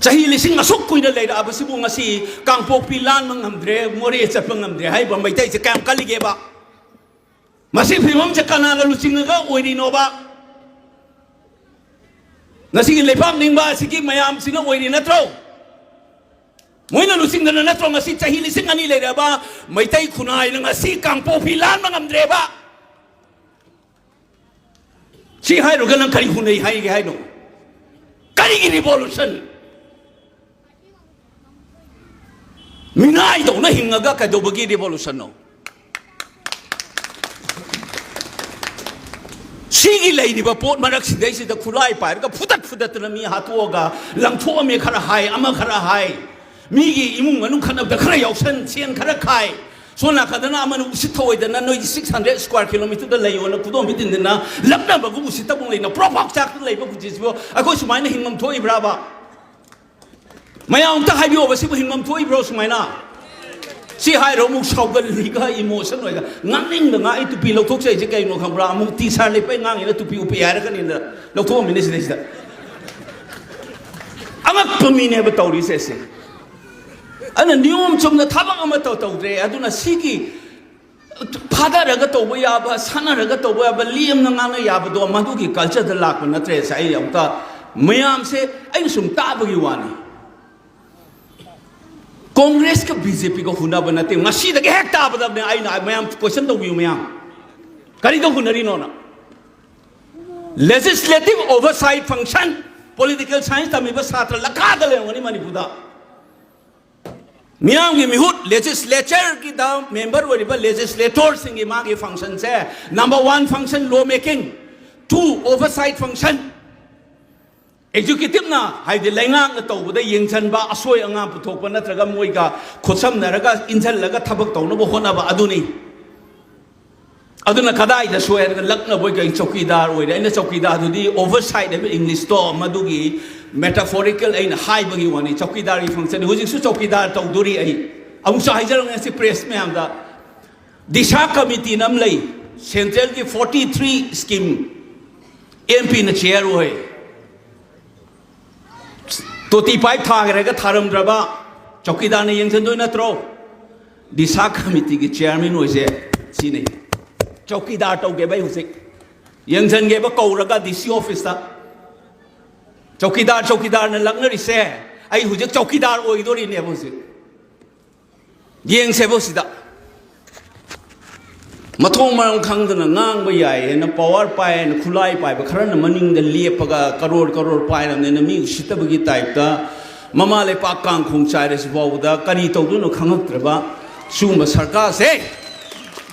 ꯆꯍꯤ ꯂꯤꯁꯤꯡ ꯑꯁꯨꯛ ꯀꯨꯏꯅ ꯂꯩꯔꯛꯑꯕꯁꯤꯕꯨ ꯉꯁꯤ ꯀꯥꯡꯄꯣꯛꯄꯤ ꯂꯥꯟꯕ ꯉꯝꯗ꯭ꯔꯦ, ꯃꯣꯔꯦ ꯆꯠꯄ ꯉꯝꯗ꯭ꯔꯦ ꯍꯥꯏꯕ ꯃꯩꯇꯩꯁꯦ ꯀꯌꯥꯝ ꯀꯜꯂꯤꯒꯦꯕ? ꯃꯁꯤ ꯐꯤꯕꯝꯁꯦ ꯀꯅꯥꯅ ꯂꯨꯆꯤꯡꯉꯒ ꯑꯣꯏꯔꯤꯅꯣꯕ? ꯉꯁꯤꯒꯤ ꯂꯩꯕꯥꯛ ꯅꯤꯡꯕ ꯑꯁꯤꯒꯤ ꯃꯌꯥꯝꯁꯤꯅ ꯑꯣꯏꯔꯤ ꯅꯠꯇ꯭ꯔꯣ? ꯃꯣꯏꯅ ꯂꯨꯆꯤꯡꯗꯅ ꯅꯠꯇ꯭ꯔꯣ ꯉꯁꯤ ꯆꯍꯤ ꯂꯤꯁꯤꯡ ꯑꯅꯤ ꯂꯩꯔꯕ ꯃꯩꯇꯩ ꯈꯨꯟꯅꯥꯏꯅ ꯉꯁꯤ ꯀꯥꯡꯄꯣꯛꯄꯤ ꯂꯥꯟꯕ ꯉꯝꯗ꯭ꯔꯦꯕ? ꯁꯤ ꯍꯥꯏꯔꯨꯔꯒ ꯅꯪ ꯀꯔꯤ ꯍꯨꯟꯅꯩ ꯍꯥꯏꯒꯦ ꯍꯥꯏꯅꯣ? ꯀꯔꯤꯒꯤ revolution? ꯃꯤꯅꯥꯏꯗꯧꯅ ꯍꯤꯡꯉꯒ ꯀꯩꯗꯧꯕꯒꯤ revolutionꯅꯣ? ꯁꯤꯒꯤ ꯂꯩꯔꯤꯕ ꯄꯣꯠ ꯃꯔꯛꯁꯤꯗꯩꯁꯤꯗ ꯈꯨꯠꯂꯥꯏ ꯄꯥꯏꯔꯒ ꯐꯨꯗꯠ ꯐꯨꯗꯠꯇꯅ ꯃꯤ ꯍꯥꯠꯇꯣꯛꯑꯒ ꯂꯪꯊꯣꯛꯑꯝꯃꯦ ꯈꯔ ꯍꯥꯏ, ꯑꯃ ꯈꯔ ꯍꯥꯏ, ꯃꯤꯒꯤ ꯏꯃꯨꯡ ꯃꯅꯨꯡ ꯈꯠꯅꯕꯗ ꯈꯔ ꯌꯥꯎꯁꯟ, ꯁꯦꯟ ꯈꯔ ꯈꯥꯏ, ꯁꯣꯝ ꯅꯥꯀꯟꯗꯅ ꯑꯃꯅ ꯎꯁꯤꯠ ꯊꯧꯑꯣꯏꯗꯅ ꯅꯣꯏꯒꯤ six hundred square kilometerꯗ ꯂꯩꯌꯣꯅ ꯈꯨꯗꯣꯝ ꯄꯤꯗꯤꯟꯗꯅ ꯂꯛꯅꯕꯒꯨꯝ ꯎꯁꯤꯠꯇꯕꯒꯨꯝ ꯂꯩꯅ ꯄ꯭ꯔꯣꯛ ꯄ꯭ꯔꯣꯛ ꯆꯥꯛꯇꯅ ꯂꯩꯕ ꯄꯨꯟꯁꯤꯁꯤꯕꯨ ꯑꯩꯈꯣꯏ ꯁꯨꯃꯥꯏꯅ ꯍꯤꯡꯐꯝ ꯊꯣꯛꯏꯕ꯭ꯔꯥꯕ? ꯃꯌꯥꯝ ꯑꯝꯇ ꯍꯥꯏꯕꯤꯌꯣꯕ, ꯁꯤꯕꯨ ꯍꯤꯡꯐꯝ ꯊꯣꯛꯏꯕ꯭ꯔꯣ ꯁꯨꯃꯥꯏꯅ? ꯁꯤ ꯍꯥꯏꯔꯣ, ꯑꯃꯨꯛ ꯁꯥꯎꯒꯜꯂꯤꯒ ꯏꯃꯣꯁꯟ ꯑꯣꯏꯒ ꯉꯥꯡꯅꯤꯡꯗ ꯉꯥꯡ꯫ ꯑꯩ ꯇꯨꯄꯤ ꯂꯧꯊꯣꯛꯆꯩꯁꯦ ꯀꯩꯅꯣ ꯈꯪꯕ꯭ꯔꯥ? ꯑꯃꯨꯛ ꯇꯤ ꯁꯥꯔ ꯂꯩꯄꯩ ꯉꯥꯡꯉꯤꯅ ꯇꯨꯄꯤ ꯎꯞꯄꯦ ꯍꯥꯏꯔꯛꯀꯅꯤꯅ ꯂꯧꯊꯣꯛꯑꯝꯃꯤꯅꯦ ꯁꯤꯗꯩꯁꯤꯗ꯫ ꯑꯉꯛꯄ ꯃꯤꯅꯦꯕ ꯇꯧꯔꯤꯁꯦ ꯁꯦ꯫ ꯑꯗꯨꯅ ꯅꯤꯌꯣꯝ ꯆꯨꯝꯅ ꯊꯕꯛ ꯑꯃ ꯇꯧ ꯇꯧꯗ꯭ꯔꯦ꯫ ꯑꯗꯨꯅ ꯁꯤꯒꯤ ꯐꯥꯗꯔꯒ ꯇꯧꯕ ꯌꯥꯕ, ꯁꯥꯟꯅꯔꯒ ꯇꯧꯕ ꯌꯥꯕ, ꯂꯦꯝꯅ ꯉꯥꯡꯅ ꯌꯥꯕꯗꯣ ꯃꯗꯨꯒꯤ ꯀꯜꯆꯔꯗ ꯂꯥꯛꯄ ꯅꯠꯇ꯭ꯔꯦ꯫ ꯁꯦ ꯑꯩ ꯑꯃꯨꯛꯇ ꯃꯌꯥꯝꯁꯦ ꯑꯩꯅ ꯁꯨꯝ ꯇꯥꯕꯒꯤ ꯋꯥꯅꯤ꯫ ꯀꯣꯡꯒ꯭ꯔꯦꯁꯀ ꯕꯤꯖꯦꯄꯤꯒ ꯍꯨꯟꯅꯕ ꯅꯠꯇꯦ꯫ ꯉꯁꯤꯗꯒꯤ ꯍꯦꯛ ꯇꯥꯕꯗꯕꯅꯦ ꯑꯩꯅ꯫ ꯃꯌꯥꯝ ꯀꯣꯏꯁꯟ ꯇꯧꯕꯤꯌꯨ ꯃꯌꯥꯝ꯫ ꯀꯔꯤꯗ ꯍꯨꯟꯅꯔꯤꯅꯣꯅ? Legislative oversight function, political science ꯇꯝꯃꯤꯕ ꯁꯥꯇ꯭ꯔ ꯂꯈꯥꯗ ꯂꯩꯔꯝꯒꯅꯤ ꯃꯅꯤꯄꯨꯔꯗ꯫ ꯃꯤꯌꯥꯝꯒꯤ ꯃꯤꯍꯨꯠ, ꯂꯦꯖꯤꯁꯂꯦꯆꯔꯒꯤꯗ ꯃꯦꯝꯕꯔ ꯑꯣꯏꯔꯤꯕ ꯂꯦꯖꯤꯁꯂꯦꯇꯣꯔꯁꯤꯡꯒꯤ ꯃꯥꯒꯤ ꯐꯪꯁꯟꯁꯦ, ꯅꯝꯕꯔ ꯋꯥꯟ ꯐꯪꯁꯟ ꯂꯣ ꯃꯦꯀꯤꯡ, ꯇꯨ ꯑꯣꯚꯔꯁꯥꯏꯠ ꯐꯪꯁꯟ꯫ ꯑꯦꯛꯖꯤꯀ꯭ꯌꯨꯇꯤꯞꯅ, ꯍꯥꯏꯗꯤ ꯂꯩꯉꯥꯛꯅ ꯇꯧꯕꯗ ꯌꯦꯡꯁꯤꯟꯕ, ꯑꯁꯣꯏ ꯑꯉꯥꯝ ꯄꯨꯊꯣꯛꯄ ꯅꯠꯇ꯭ꯔꯒ ꯃꯣꯏꯒ ꯈꯨꯠꯁꯝꯅꯔꯒ ꯏꯟꯁꯤꯜꯂꯒ ꯊꯕꯛ ꯇꯧꯅꯕ ꯍꯣꯠꯅꯕ ꯑꯗꯨꯅꯤ꯫ ꯑꯗꯨꯅ ꯀꯗꯥꯏꯗ ꯁꯣꯏ ꯍꯥꯏꯔꯒ ꯂꯛꯅꯕꯣꯏ ꯀꯩ ꯆꯧꯀꯤꯗꯥꯔ ꯑꯣꯏꯔꯦ꯫ ꯑꯩꯅ ꯆꯧꯀꯤꯗꯥꯔꯗꯨꯗꯤ ꯑꯣꯚꯔꯁꯥꯏꯠ ꯍꯥꯏꯕ ꯏꯪꯂꯤꯁꯇꯣ ꯃꯗꯨꯒꯤ ꯃꯦꯇꯥꯐꯣꯔꯤꯀꯦꯜ ꯑꯩꯅ ꯍꯥꯏꯕꯒꯤ ꯋꯥꯅꯤ꯫ ꯆꯧꯀꯤꯗꯥꯔꯒꯤ ꯐꯪꯁꯟ ꯍꯧꯖꯤꯛꯁꯨ ꯆꯧꯀꯤꯗꯥꯔ ꯇꯧꯗꯣꯔꯤ꯫ ꯑꯩ ꯑꯃꯨꯛꯁꯨ ꯍꯥꯏꯖꯔꯝꯒꯦ ꯁꯤ ꯄ꯭ꯔꯦꯁ ꯃꯌꯥꯝꯗ, ꯗꯤꯁꯥ ꯀꯃꯤꯇꯤꯅ ꯑꯃ ꯂꯩ, ꯁꯦꯟꯇ꯭ꯔꯦꯜꯒꯤ ꯐꯣꯔꯇꯤ ꯊ꯭ꯔꯤ ꯁ꯭ꯀꯤꯝ ꯑꯦꯝ ꯄꯤꯅ ꯆꯤꯌꯔ ꯑꯣꯏ꯫ ꯇꯣꯇꯤ ꯄꯥꯏꯞ ꯊꯥꯈ꯭ꯔꯒ ꯊꯥꯔꯝꯗ꯭ꯔꯕ ꯆꯧꯀꯤꯗꯥꯔꯅ ꯌꯦꯡꯁꯤꯟꯗꯣꯏ ꯅꯠꯇ꯭ꯔꯣ? ꯗꯤꯁꯥ ꯀꯃꯤꯇꯤꯒꯤ ꯆꯤꯌꯔꯃꯦꯟ ꯑꯣꯏꯁꯦ ꯁꯤꯅꯤ꯫ ꯆꯧꯀꯤꯗꯥꯔ ꯇꯧꯒꯦꯕ ꯑꯩ ꯍꯧꯖꯤꯛ꯫ ꯌꯦꯡꯁꯤꯟꯒꯦꯕ ꯀꯧꯔꯒ ꯗꯤ ꯁꯤ ꯑꯣꯐꯤꯁꯇ꯫ ꯆꯧꯀꯤꯗꯥꯔ, ꯆꯧꯀꯤꯗꯥꯔꯅ ꯂꯛꯅꯔꯤꯁꯦ, ꯑꯩ ꯍꯧꯖꯤꯛ ꯆꯧꯀꯤꯗꯥꯔ ꯑꯣꯏꯗꯣꯔꯤꯅꯦꯕ ꯍꯧꯖꯤꯛ꯫ ꯌꯦꯡꯁꯦꯕ ꯁꯤꯗ꯫ ꯃꯊꯣꯡ ꯃꯔꯝ ꯈꯪꯗꯅ ꯉꯥꯡꯕ ꯌꯥꯏꯌꯦꯅ, ꯄꯋꯥꯔ ꯄꯥꯏꯌꯦꯅ, ꯈꯨꯠꯂꯥꯏ ꯄꯥꯏꯕ ꯈꯔꯅ ꯃꯅꯤꯡꯗ ꯂꯦꯞꯄꯒ ꯀꯔꯣꯔ ꯀꯔꯣꯔ ꯄꯥꯏꯔꯕꯅꯤꯅ ꯃꯤ ꯎꯁꯤꯠꯇꯕꯒꯤ ꯇꯥꯏꯞꯇ ꯃꯃꯥ ꯂꯩꯄꯥꯛ ꯀꯥꯡꯈꯣꯡ ꯆꯥꯏꯔꯁꯤ ꯐꯥꯎꯕꯗ ꯀꯔꯤ ꯇꯧꯗꯣꯏꯅꯣ ꯈꯪꯉꯛꯇ꯭ꯔꯕ ꯁꯤꯒꯨꯝꯕ ꯁꯔꯀꯥꯔꯁꯦ꯫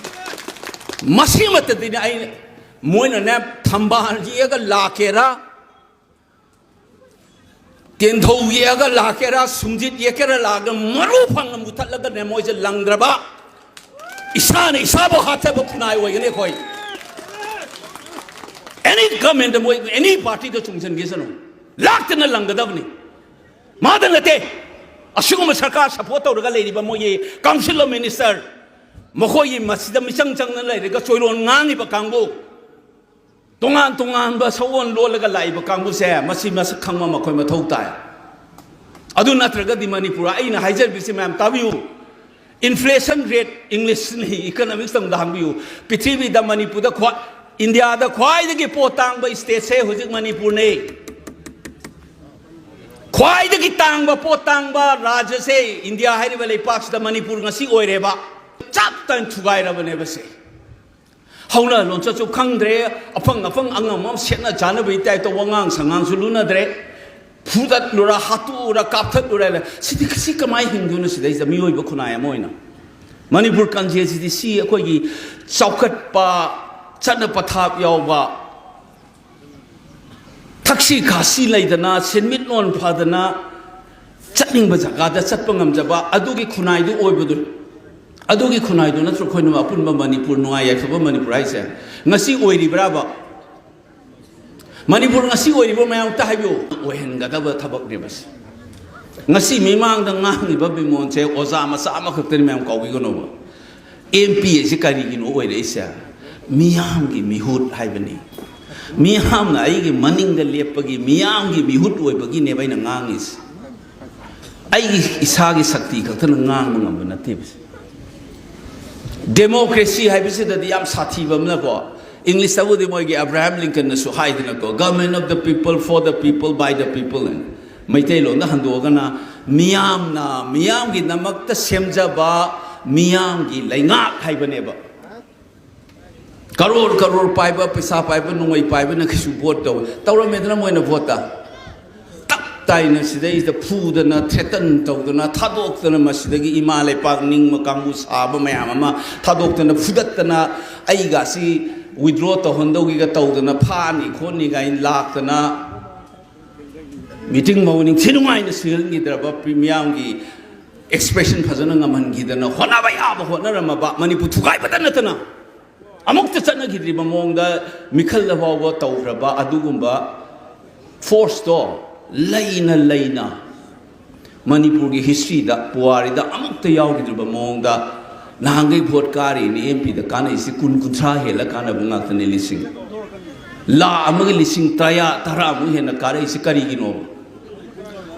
ꯃꯁꯤꯃꯛꯇꯗꯤꯅꯦ ꯑꯩ, ꯃꯣꯏꯅꯅꯦ ꯊꯝꯕꯥꯜ ꯌꯦꯛꯑꯒ ꯂꯥꯛꯀꯦꯔꯥ, ꯇꯦꯟꯊꯧ ꯌꯦꯛꯑꯒ ꯂꯥꯛꯀꯦꯔꯥ, ꯁꯨꯝꯖꯤꯠ ꯌꯦꯛꯀꯦꯔꯥ ꯂꯥꯛꯑꯒ ꯃꯔꯨ ꯐꯪꯅ ꯃꯨꯊꯠꯂꯒꯅꯦ ꯃꯣꯏꯁꯦ ꯂꯪꯗ꯭ꯔꯕ, ꯏꯁꯥꯅ ꯏꯁꯥꯕꯨ ꯍꯥꯠꯆꯕ ꯈꯨꯟꯅꯥꯏ ꯑꯣꯏꯒꯅꯤ ꯑꯩꯈꯣꯏ꯫ ꯑꯦꯅꯤ ꯒꯃꯦꯟꯗ ꯃꯣꯏ ꯑꯦꯅꯤ ꯄꯥꯔꯇꯤꯗ ꯆꯣꯡꯁꯤꯟꯒꯦꯁꯅꯨ, ꯂꯥꯛꯇꯅ ꯂꯪꯒꯗꯕꯅꯤ꯫ ꯃꯥꯗ ꯅꯠꯇꯦ, ꯑꯁꯤꯒꯨꯝꯕ ꯁꯔꯀꯥꯔ ꯁꯄꯣꯔꯠ ꯇꯧꯔꯒ ꯂꯩꯔꯤꯕ ꯃꯣꯏꯒꯤ ꯀꯥꯎꯟꯁꯤꯜ ꯑꯣꯐ ꯃꯤꯅꯤꯁꯇꯔ, ꯃꯈꯣꯏꯒꯤ ꯃꯁꯤꯗ ꯃꯤꯆꯪ ꯆꯪꯅ ꯂꯩꯔꯒ ꯆꯣꯏꯔꯣꯟ ꯉꯥꯡꯉꯤꯕ ꯀꯥꯡꯕꯨ, ꯇꯣꯉꯥꯟ ꯇꯣꯉꯥꯟꯕ ꯁꯛꯑꯣꯟ ꯂꯣꯜꯂꯒ ꯂꯥꯛꯏꯕ ꯀꯥꯡꯕꯨꯁꯦ, ꯃꯁꯤ ꯃꯁꯛ ꯈꯪꯕ ꯃꯈꯣꯏ ꯃꯊꯧ ꯇꯥꯏ꯫ ꯑꯗꯨ ꯅꯠꯇ꯭ꯔꯒꯗꯤ ꯃꯅꯤꯄꯨꯔ, ꯑꯩꯅ ꯍꯥꯏꯖꯔꯤꯕꯁꯤ ꯃꯌꯥꯝ ꯇꯥꯕꯤꯌꯨ, inflation rate, Englishꯅꯤ, economics ꯇꯝꯗ ꯍꯪꯕꯤꯌꯨ꯫ ꯄ꯭ꯔꯤꯊꯤꯕꯤꯗ ꯃꯅꯤꯄꯨꯔꯗ ꯈ꯭ꯋꯥ-, ꯏꯟꯗꯤꯌꯥꯗ ꯈ꯭ꯋꯥꯏꯗꯒꯤ ꯄꯣꯠ ꯇꯥꯡꯕ stateꯁꯦ ꯍꯧꯖꯤꯛ ꯃꯅꯤꯄꯨꯔꯅꯤ꯫ ꯈ꯭ꯋꯥꯏꯗꯒꯤ ꯇꯥꯡꯕ, ꯄꯣꯠ ꯇꯥꯡꯕ ꯔꯥꯖ꯭ꯌꯁꯦ ꯏꯟꯗꯤꯌꯥ ꯍꯥꯏꯔꯤꯕ ꯂꯩꯄꯥꯛꯁꯤꯗ ꯃꯅꯤꯄꯨꯔ ꯉꯁꯤ ꯑꯣꯏꯔꯦꯕ꯫ ꯆꯞ ꯇꯥꯏꯅ ꯊꯨꯒꯥꯏꯔꯕꯅꯦꯕ ꯁꯦ꯫ ꯍꯧꯅ ꯂꯣꯟꯆꯠꯁꯨ ꯈꯪꯗ꯭ꯔꯦ, ꯑꯐꯪ ꯑꯐꯪ ꯑꯉꯝ ꯑꯃ ꯁꯦꯠꯅ ꯆꯥꯅꯕꯒꯤ ꯇꯥꯏꯞꯇ ꯋꯥꯉꯥꯡ ꯁꯉꯥꯡꯁꯨ ꯂꯨꯅꯗ꯭ꯔꯦ꯫ ꯐꯨꯗꯠꯂꯨꯔ, ꯍꯥꯠꯇꯣꯛꯎꯔ, ꯀꯥꯞꯊꯠꯂꯨꯔ ꯂꯩ꯫ ꯁꯤꯗꯤ, ꯁꯤ ꯀꯃꯥꯏꯅ ꯍꯤꯡꯗꯣꯏꯅꯣ ꯁꯤꯗꯩꯁꯤꯗ ꯃꯤꯑꯣꯏꯕ ꯈꯨꯟꯅꯥꯏ ꯑꯃ ꯑꯣꯏꯅ? ꯃꯅꯤꯄꯨꯔ ꯀꯟꯖꯦꯁꯤꯗꯤ ꯁꯤ ꯑꯩꯈꯣꯏꯒꯤ ꯆꯥꯎꯈꯠꯄ, ꯆꯠꯅ ꯄꯊꯥꯞ ꯌꯥꯎꯕ, ꯊꯛꯁꯤ ꯈꯥꯁꯤ ꯂꯩꯗꯅ, ꯁꯦꯟꯃꯤꯠꯂꯣꯟ ꯐꯗꯅ, ꯆꯠꯅꯤꯡꯕ ꯖꯒꯥꯗ ꯆꯠꯄ ꯉꯝꯖꯕ ꯑꯗꯨꯒꯤ ꯈꯨꯟꯅꯥꯏꯗꯨ ꯑꯣꯏꯕꯗꯨ, ꯑꯗꯨꯒꯤ ꯈꯨꯟꯅꯥꯏꯗꯨ ꯅꯠꯇ꯭ꯔꯣ ꯑꯩꯈꯣꯏꯅ ꯑꯄꯨꯟꯕ ꯃꯅꯤꯄꯨꯔ, ꯅꯨꯡꯉꯥꯏ ꯌꯥꯏꯐꯕ ꯃꯅꯤꯄꯨꯔ ꯍꯥꯏꯁꯦ? ꯉꯁꯤ ꯑꯣꯏꯔꯤꯕ꯭ꯔꯥꯕ? ꯃꯅꯤꯄꯨꯔ ꯉꯁꯤ ꯑꯣꯏꯔꯤꯕ ꯃꯌꯥꯝ ꯑꯝꯇ ꯍꯥꯏꯕꯤꯌꯨ꯫ ꯑꯣꯏꯍꯟꯒꯗꯕ ꯊꯕꯛꯅꯦꯕ ꯁꯤ꯫ ꯉꯁꯤ ꯃꯤꯃꯥꯡꯗ ꯉꯥꯡꯉꯤꯕ ꯕꯤꯃꯣꯟꯁꯦ ꯑꯣꯖꯥ ꯃꯆꯥ ꯑꯃꯈꯛꯇꯅꯤ, ꯃꯌꯥꯝ ꯀꯥꯎꯕꯤꯒꯅꯣꯕ꯫ ꯑꯦꯝ ꯄꯤ ꯑꯁꯤ ꯀꯔꯤꯒꯤꯅꯣ ꯑꯣꯏꯔꯛꯏꯁꯦ? ꯃꯤꯌꯥꯝꯒꯤ ꯃꯤꯍꯨꯠ ꯍꯥꯏꯕꯅꯤ꯫ ꯃꯤꯌꯥꯝꯅ ꯑꯩꯒꯤ ꯃꯅꯤꯡꯗ ꯂꯦꯞꯄꯒꯤ, ꯃꯤꯌꯥꯝꯒꯤ ꯃꯤꯍꯨꯠ ꯑꯣꯏꯕꯒꯤꯅꯦꯕ ꯑꯩꯅ ꯉꯥꯡꯉꯤꯁꯦ꯫ ꯑꯩꯒꯤ ꯏꯁꯥꯒꯤ ꯁꯛꯇꯤ ꯈꯛꯇꯅ ꯉꯥꯡꯕ ꯉꯝꯕ ꯅꯠꯇꯦꯕ꯫ ꯗꯦꯃꯣꯀ꯭ꯔꯦꯁꯤ ꯍꯥꯏꯕꯁꯤꯗꯗꯤ ꯌꯥꯝ ꯁꯥꯊꯤꯕ ꯑꯃꯅꯀꯣ, ꯏꯪꯂꯤꯁꯇꯕꯨꯗꯤ ꯃꯣꯏꯒꯤ Abraham ꯂꯤꯡꯀꯟꯅꯁꯨ ꯍꯥꯏꯗꯅꯀꯣ, "Government of the people, for the people, by the people" ꯍꯥꯏꯅ꯫ ꯃꯩꯇꯩꯂꯣꯟꯗ ꯍꯟꯗꯣꯛꯑꯒꯅ, ꯃꯤꯌꯥꯝꯅ ꯃꯤꯌꯥꯝꯒꯤꯗꯃꯛꯇ ꯁꯦꯝꯖꯕ ꯃꯤꯌꯥꯝꯒꯤ ꯂꯩꯉꯥꯛ ꯍꯥꯏꯕꯅꯦꯕ꯫ ꯀꯔꯣꯔ ꯀꯔꯣꯔ ꯄꯥꯏꯕ, ꯄꯩꯁꯥ ꯄꯥꯏꯕ, ꯅꯣꯡꯃꯩ ꯄꯥꯏꯕꯅ ꯀꯩꯁꯨ ꯚꯣꯠ ꯇꯧ-, ꯇꯧꯔꯝꯃꯦꯗꯅ ꯃꯣꯏꯅ ꯚꯣꯠꯇ꯫ ꯇꯞ ꯇꯥꯏꯅ ꯁꯤꯗꯩꯁꯤꯗ ꯐꯨꯗꯅ, ꯊ꯭ꯔꯦꯇꯟ ꯇꯧꯗꯅ, ꯊꯥꯗꯣꯛꯇꯅ, ꯃꯁꯤꯗꯒꯤ ꯏꯃꯥ ꯂꯩꯄꯥꯛ ꯅꯤꯡꯕ ꯀꯥꯡꯕꯨ ꯁꯥꯕ ꯃꯌꯥꯝ ꯑꯃ ꯊꯥꯗꯣꯛꯇꯅ, ꯐꯨꯗꯠꯇꯅ, ꯑꯩꯒꯥꯁꯤ ꯋꯤꯗ꯭ꯔꯣ ꯇꯧꯍꯟꯗꯧꯒꯤꯒ ꯇꯧꯗꯅ, ꯐꯥꯅꯤ ꯈꯣꯠꯅꯤ ꯀꯥꯏꯅ ꯂꯥꯛꯇꯅ, ꯃꯤꯇꯤꯡ ꯐꯥꯎꯕ ꯅꯤꯡꯊꯤ ꯅꯨꯡꯉꯥꯏꯅ ꯁꯤꯍꯟꯈꯤꯗ꯭ꯔꯕ, ꯃꯤꯌꯥꯝꯒꯤ ꯑꯦꯛꯁꯄ꯭ꯔꯦꯁꯟ ꯐꯖꯅ ꯉꯝꯍꯟꯈꯤꯗꯅ, ꯍꯣꯠꯅꯕ ꯌꯥꯕ ꯍꯣꯠꯅꯔꯝꯃꯕ, ꯃꯅꯤꯄꯨꯔ ꯊꯨꯒꯥꯏꯕꯇ ꯅꯠꯇꯅ ꯑꯃꯨꯛꯇ ꯆꯠꯅꯈꯤꯗ꯭ꯔꯤꯕ ꯃꯑꯣꯡꯗ ꯃꯤꯈꯜꯗ ꯐꯥꯎꯕ ꯇꯧꯈ꯭ꯔꯕ ꯑꯗꯨꯒꯨꯝꯕ ꯐꯣꯔꯁꯇꯣ ꯂꯩꯅ ꯂꯩꯅ ꯃꯅꯤꯄꯨꯔꯒꯤ ꯍꯤꯁꯇ꯭ꯔꯤꯗ, ꯄꯨꯋꯥꯔꯤꯗ ꯑꯃꯨꯛꯇ ꯌꯥꯎꯈꯤꯗ꯭ꯔꯤꯕ ꯃꯑꯣꯡꯗ ꯅꯍꯥꯟꯈꯩ ꯚꯣꯠ ꯀꯥꯔꯤꯅꯤ ꯑꯦꯝ ꯄꯤꯗ ꯀꯥꯟꯅꯩꯁꯤ ꯀꯨꯟ ꯀꯨꯟꯊ꯭ꯔꯥ ꯍꯦꯜꯂ ꯀꯥꯟꯅꯕ ꯉꯥꯛꯇꯅꯤ꯫ ꯂꯤꯁꯤꯡ, ꯂꯥꯈ ꯑꯃꯒ ꯂꯤꯁꯤꯡ ꯇꯔꯥ, ꯇꯔꯥꯃꯨꯛ ꯍꯦꯟꯅ ꯀꯥꯔꯛꯏꯁꯤ ꯀꯔꯤꯒꯤꯅꯣꯕ?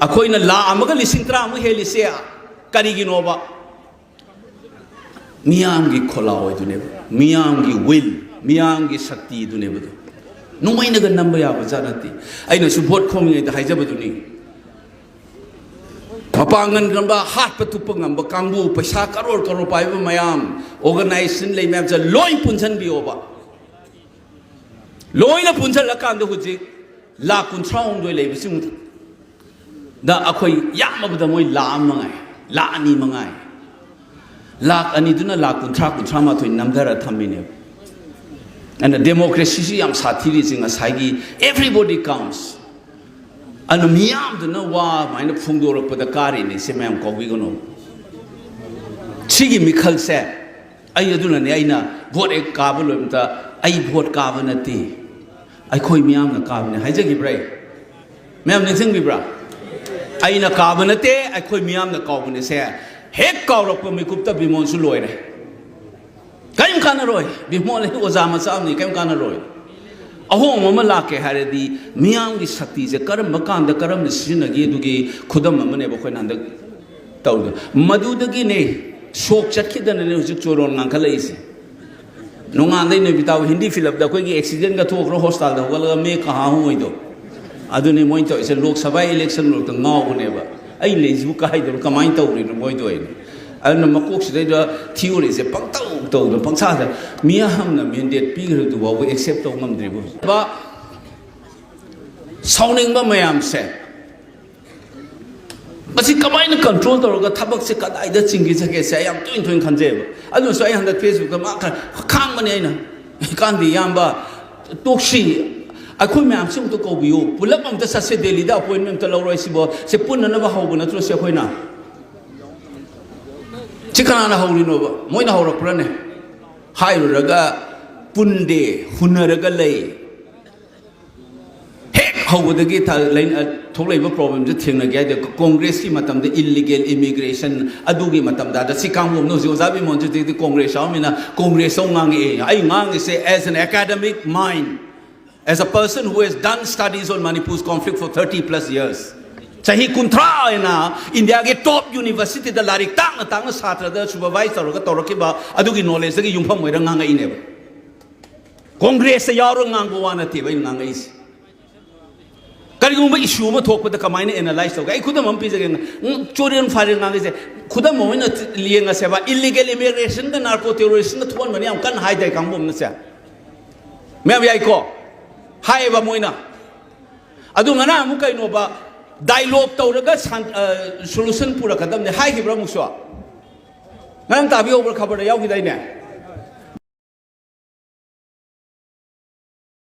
ꯑꯩꯈꯣꯏꯅ ꯂꯥꯈ ꯑꯃꯒ ꯂꯤꯁꯤꯡ ꯇꯔꯥꯃꯨꯛ ꯍꯦꯜꯂꯤꯁꯦ ꯀꯔꯤꯒꯤꯅꯣꯕ? ꯃꯤꯌꯥꯝꯒꯤ ꯈꯣꯜꯂꯥꯎ ꯑꯣꯏꯗꯨꯅꯦꯕ, ꯃꯤꯌꯥꯝꯒꯤ ꯋꯤꯜ, ꯃꯤꯌꯥꯝꯒꯤ ꯁꯛꯇꯤꯗꯨꯅꯦꯕꯗꯣ꯫ ꯅꯣꯡꯃꯩꯅꯒ ꯅꯝꯕ ꯌꯥꯕ ꯖꯥꯠ ꯅꯠꯇꯦ꯫ ꯑꯩꯅꯁꯨ ꯚꯣꯠ ꯈꯣꯝꯃꯤꯉꯩꯗ ꯍꯥꯏꯖꯕꯗꯨꯅꯤ, ꯃꯄꯥꯡꯒꯜ ꯀꯟꯕ, ꯍꯥꯠꯄ ꯇꯨꯞꯄ ꯉꯝꯕ ꯀꯥꯡꯕꯨ, ꯄꯩꯁꯥ ꯀꯔꯣꯔ ꯀꯔꯣꯔ ꯄꯥꯏꯕ ꯃꯌꯥꯝ, ꯑꯣꯔꯒꯅꯥꯏꯖꯦꯁꯟ ꯂꯩ ꯃꯌꯥꯝꯁꯦ ꯂꯣꯏ ꯄꯨꯟꯁꯤꯟꯕꯤꯌꯣꯕ꯫ ꯂꯣꯏꯅ ꯄꯨꯟꯁꯤꯜꯂꯀꯥꯟꯗ ꯍꯧꯖꯤꯛ ꯂꯥꯈ ꯀꯨꯟꯊ꯭ꯔꯥ ꯍꯨꯝꯗꯣꯏ ꯂꯩꯕꯁꯤꯡꯗ ꯑꯩꯈꯣꯏ ꯌꯥꯝꯃꯕꯗ ꯃꯣꯏ ꯂꯥꯈ ꯑꯃ ꯃꯉꯥꯏ, ꯂꯥꯈ ꯑꯅꯤ ꯃꯉꯥꯏ꯫ ꯂꯥꯈ ꯑꯅꯤꯗꯨꯅ ꯂꯥꯈ ꯀꯨꯟꯊ꯭ꯔꯥ, ꯀꯨꯟꯊ꯭ꯔꯥ ꯃꯥꯊꯣꯏ ꯅꯝꯊꯔ ꯊꯝꯃꯤꯅꯦꯕ꯫ ꯑꯗꯨꯅ ꯗꯦꯃꯣꯀ꯭ꯔꯦꯁꯤꯁꯤ ꯌꯥꯝ ꯁꯥꯊꯤꯔꯤꯁꯤ ꯉꯁꯥꯏꯒꯤ everybody counts꯫ ꯑꯗꯨꯅ ꯃꯤꯌꯥꯝꯗꯨꯅ ꯋꯥ ꯑꯗꯨꯃꯥꯏꯅ ꯐꯣꯡꯗꯣꯔꯛꯄꯗ ꯀꯥꯔꯤꯅꯤ꯫ ꯁꯤ ꯃꯌꯥꯝ ꯀꯥꯎꯕꯤꯒꯅꯨ꯫ ꯁꯤꯒꯤ ꯃꯤꯈꯜꯁꯦ ꯑꯩ, ꯑꯗꯨꯅꯅꯦ ꯑꯩꯅ ꯚꯣꯠ ꯍꯦꯛ ꯀꯥꯕ ꯂꯣꯏꯕꯗ, "ꯑꯩ ꯚꯣꯠ ꯀꯥꯕ ꯅꯠꯇꯦ, ꯑꯩꯈꯣꯏ ꯃꯤꯌꯥꯝꯅ ꯀꯥꯕꯅꯦ" ꯍꯥꯏꯖꯈꯤꯕ꯭ꯔꯥ ꯑꯩ? ꯃꯌꯥꯝ ꯅꯤꯡꯁꯤꯡꯕꯤꯕ꯭ꯔꯥ? "ꯑꯩꯅ ꯀꯥꯕ ꯅꯠꯇꯦ, ꯑꯩꯈꯣꯏ ꯃꯤꯌꯥꯝꯅ ꯀꯥꯎꯕꯅꯦ"ꯁꯦ ꯍꯦꯛ ꯀꯥꯎꯔꯛꯄ ꯃꯤꯀꯨꯞꯇ ꯕꯤꯃꯣꯟꯁꯨ ꯂꯣꯏꯔꯦ꯫ ꯀꯔꯤꯝ ꯀꯥꯟꯅꯔꯣꯏ꯫ ꯕꯤꯃꯣꯜ ꯑꯩ ꯑꯣꯖꯥ ꯃꯆꯥ ꯑꯃꯅꯤ, ꯀꯔꯤꯝ ꯀꯥꯟꯅꯔꯣꯏ꯫ ꯑꯍꯣꯡꯕ ꯑꯃ ꯂꯥꯛꯀꯦ ꯍꯥꯏꯔꯗꯤ ꯃꯤꯌꯥꯝꯒꯤ ꯁꯛꯇꯤꯁꯦ ꯀꯔꯝꯕ ꯀꯥꯟꯗ ꯀꯔꯝꯅ ꯁꯤꯖꯤꯟꯅꯒꯦ ꯑꯗꯨꯒꯤ ꯈꯨꯗꯝ ꯑꯃꯅꯦꯕ ꯑꯩꯈꯣꯏꯅ ꯍꯟꯗꯛ ꯇꯧꯔꯤꯗꯣ꯫ ꯃꯗꯨꯗꯒꯤꯅꯦ ꯁꯣꯛ ꯆꯠꯈꯤꯗꯅꯅꯦ ꯍꯧꯖꯤꯛ ꯆꯣꯔꯣꯟ ꯉꯥꯡꯈꯠꯂꯛꯏꯁꯦ꯫ ꯅꯣꯡꯉꯥꯟꯗꯩ ꯅꯨꯃꯤꯠ ꯇꯥꯕ ꯍꯤꯟꯗꯤ ꯐꯤꯂꯝꯗ ꯑꯩꯈꯣꯏꯒꯤ ꯑꯦꯛꯁꯤꯗꯦꯟꯒ ꯊꯣꯛꯈ꯭ꯔꯣ, ꯍꯣꯁꯄꯤꯇꯥꯜꯗ ꯍꯧꯒꯠꯂꯒ "ꯃꯦ ꯀꯍꯥ ꯍꯨ" ꯍꯥꯏꯗꯣ꯫ ꯑꯗꯨꯅꯤ ꯃꯣꯏꯅ ꯇꯧꯔꯤꯁꯦ꯫ ꯂꯣꯛ ꯁꯚꯥ ꯏꯂꯦꯛꯁꯟ ꯃꯔꯛꯇ ꯉꯥꯎꯕꯅꯦꯕ꯫ "ꯑꯩ ꯂꯩꯁꯤꯕꯨ ꯀꯥꯏꯗꯅꯣ, ꯀꯃꯥꯏꯅ ꯇꯧꯔꯤꯅꯣ ꯃꯣꯏꯗꯣ?" ꯍꯥꯏꯅ꯫ ꯑꯗꯨꯅ ꯃꯀꯣꯛꯁꯤꯗꯩꯗ ꯊꯤꯑꯣꯔꯤꯁꯦ ꯄꯪꯇꯧ ꯇꯧꯗꯅ ꯄꯪꯁꯥꯗ, ꯃꯤꯌꯥꯝꯅ ꯃꯦꯟꯗꯦꯠ ꯄꯤꯈ꯭ꯔꯗꯨ ꯐꯥꯎꯕ ꯑꯦꯛꯁꯦꯞ ꯇꯧ ꯉꯝꯗ꯭ꯔꯤꯕ ꯍꯧꯖꯤꯛ꯫ ꯁꯥꯎꯅꯤꯡꯕ ꯃꯌꯥꯝꯁꯦ ꯃꯁꯤ ꯀꯃꯥꯏꯅ ꯀꯟꯇ꯭ꯔꯣꯜ ꯇꯧꯔꯒ ꯊꯕꯛꯁꯦ ꯀꯗꯥꯏꯗ ꯆꯤꯡꯈꯤꯁꯒꯦꯁꯦ ꯑꯩ ꯌꯥꯝ ꯇꯣꯏꯅ ꯇꯣꯏꯅ ꯈꯟꯖꯩꯕ꯫ ꯑꯗꯨꯅꯁꯨ ꯑꯩ ꯍꯟꯗꯛ ꯐꯦꯁꯕꯨꯛꯇ ꯃꯥ ꯈꯔ ꯈꯥꯡꯕꯅꯦ ꯑꯩꯅ꯫ "ꯀꯥꯟꯗꯤ ꯏꯌꯥꯝꯕ, ꯇꯣꯛꯁꯤ, ꯑꯩꯈꯣꯏ ꯃꯌꯥꯝꯁꯤ ꯑꯃꯨꯛꯇ ꯀꯧꯕꯤꯌꯨ, ꯄꯨꯂꯞ ꯑꯝꯇ ꯆꯠꯁꯦ, ꯗꯦꯜꯂꯤꯗ ꯑꯦꯄꯣꯏꯟꯃꯦꯟ ꯑꯝꯇ ꯂꯧꯔꯣꯏ ꯁꯤꯕꯣ, ꯁꯤ ꯄꯨꯟꯅꯅꯕ ꯍꯧꯕ ꯅꯠꯇ꯭ꯔꯣ ꯁꯤ ꯑꯩꯈꯣꯏꯅ?" ꯁꯤ ꯀꯅꯥꯅ ꯍꯧꯔꯤꯅꯣꯕ? ꯃꯣꯏꯅ ꯍꯧꯔꯛꯄ꯭ꯔꯅꯦ? ꯍꯥꯏꯔꯨꯔꯒ ꯄꯨꯟꯗꯦ, ꯍꯨꯟꯅꯔꯒ ꯂꯩ꯫ ꯍꯦꯛ ꯍꯧꯕꯗꯒꯤ ꯊ- ꯂꯩ- ꯑ, ꯊꯣꯛꯂꯛꯏꯕ problemꯁꯦ ꯊꯦꯡꯅꯒꯦ ꯍꯥꯏꯗꯤ ꯀꯣꯡꯒ꯭ꯔꯦꯁꯀꯤ ꯃꯇꯝꯗ illegal immigration ꯑꯗꯨꯒꯤ ꯃꯇꯝꯗ ꯑꯗ ꯁꯤ ꯀꯥꯡꯕꯨ ꯑꯃꯅ ꯍꯧꯖꯤꯛ ꯑꯣꯖꯥ ꯕꯤꯃꯣꯟꯁꯨ ꯍꯧꯖꯤꯛꯇꯤ ꯀꯣꯡꯒ꯭ꯔꯦꯁ ꯌꯥꯎꯔꯃꯤꯅ ꯀꯣꯡꯒ꯭ꯔꯦꯁꯇ ꯉꯥꯡꯉꯛꯑꯦ꯫ ꯑꯩ ꯉꯥꯡꯉꯤꯁꯦ as an academic mind, as a person who has done studies on Manipur's conflict for thirty plus years, ꯆꯍꯤ ꯀꯨꯟꯊ꯭ꯔꯥ ꯍꯦꯟꯅ ꯏꯟꯗꯤꯌꯥꯒꯤ top universityꯗ ꯂꯥꯏꯔꯤꯛ ꯇꯥꯛꯅ ꯇꯥꯛꯅ ꯁꯥꯇ꯭ꯔꯗ supervise ꯇꯧꯔꯒ ꯇꯧꯔꯛꯈꯤꯕ ꯑꯗꯨꯒꯤ knowledgeꯇꯒꯤ ꯌꯨꯝꯐꯝ ꯑꯣꯏꯔꯒ ꯉꯥꯡꯉꯛꯏꯅꯦꯕ꯫ ꯀꯣꯡꯒ꯭ꯔꯦꯁꯇ ꯌꯥꯎꯔꯒ ꯉꯥꯡꯕ ꯋꯥ ꯅꯠꯇꯦꯕ ꯑꯩꯅ ꯉꯥꯡꯉꯛꯏꯁꯦ꯫ ꯀꯔꯤꯒꯨꯝꯕ issue ꯑꯃ ꯊꯣꯛꯄꯗ ꯀꯃꯥꯏꯅ analyse ꯇꯧꯒꯦ? ꯑꯩ ꯈꯨꯗꯝ ꯑꯃ ꯄꯤꯖꯒꯦ꯫ ꯎꯝ, ꯆꯨꯔꯦꯟ ꯐꯥꯔꯦꯟ ꯉꯥꯡꯉꯤꯁꯦ ꯈꯨꯗꯝ ꯑꯃ ꯑꯣꯏꯅ ꯌꯦꯡꯉꯁꯦꯕ꯫ Illegal immigrationꯒ narco terrorismꯒ ꯊꯣꯛꯍꯟꯕꯅ ꯌꯥꯝ ꯀꯟꯅ ꯍꯥꯏꯗꯥꯏ ꯀꯥꯡꯕꯨ ꯑꯃꯅꯁꯦ? ꯃꯌꯥꯝ ꯌꯥꯏꯀꯣ? ꯍꯥꯏꯌꯦꯕ ꯃꯣꯏꯅ꯫ ꯑꯗꯨ ꯉꯔꯥꯡ ꯑꯃꯨꯛ ꯀꯩꯅꯣꯕ, dialogue ꯇꯧꯔꯒ ꯁꯥꯟ- ꯑ, solution ꯄꯨꯔꯛꯀꯗꯕꯅꯦ ꯍꯥꯏꯈꯤꯕ꯭ꯔꯥ ꯑꯃꯨꯛꯁꯨ? ꯉꯔꯥꯡ ꯇꯥꯕꯤꯍꯧꯕ꯭ꯔꯥ? ꯈꯕꯔꯗ ꯌꯥꯎꯈꯤꯗꯥꯏꯅꯦ?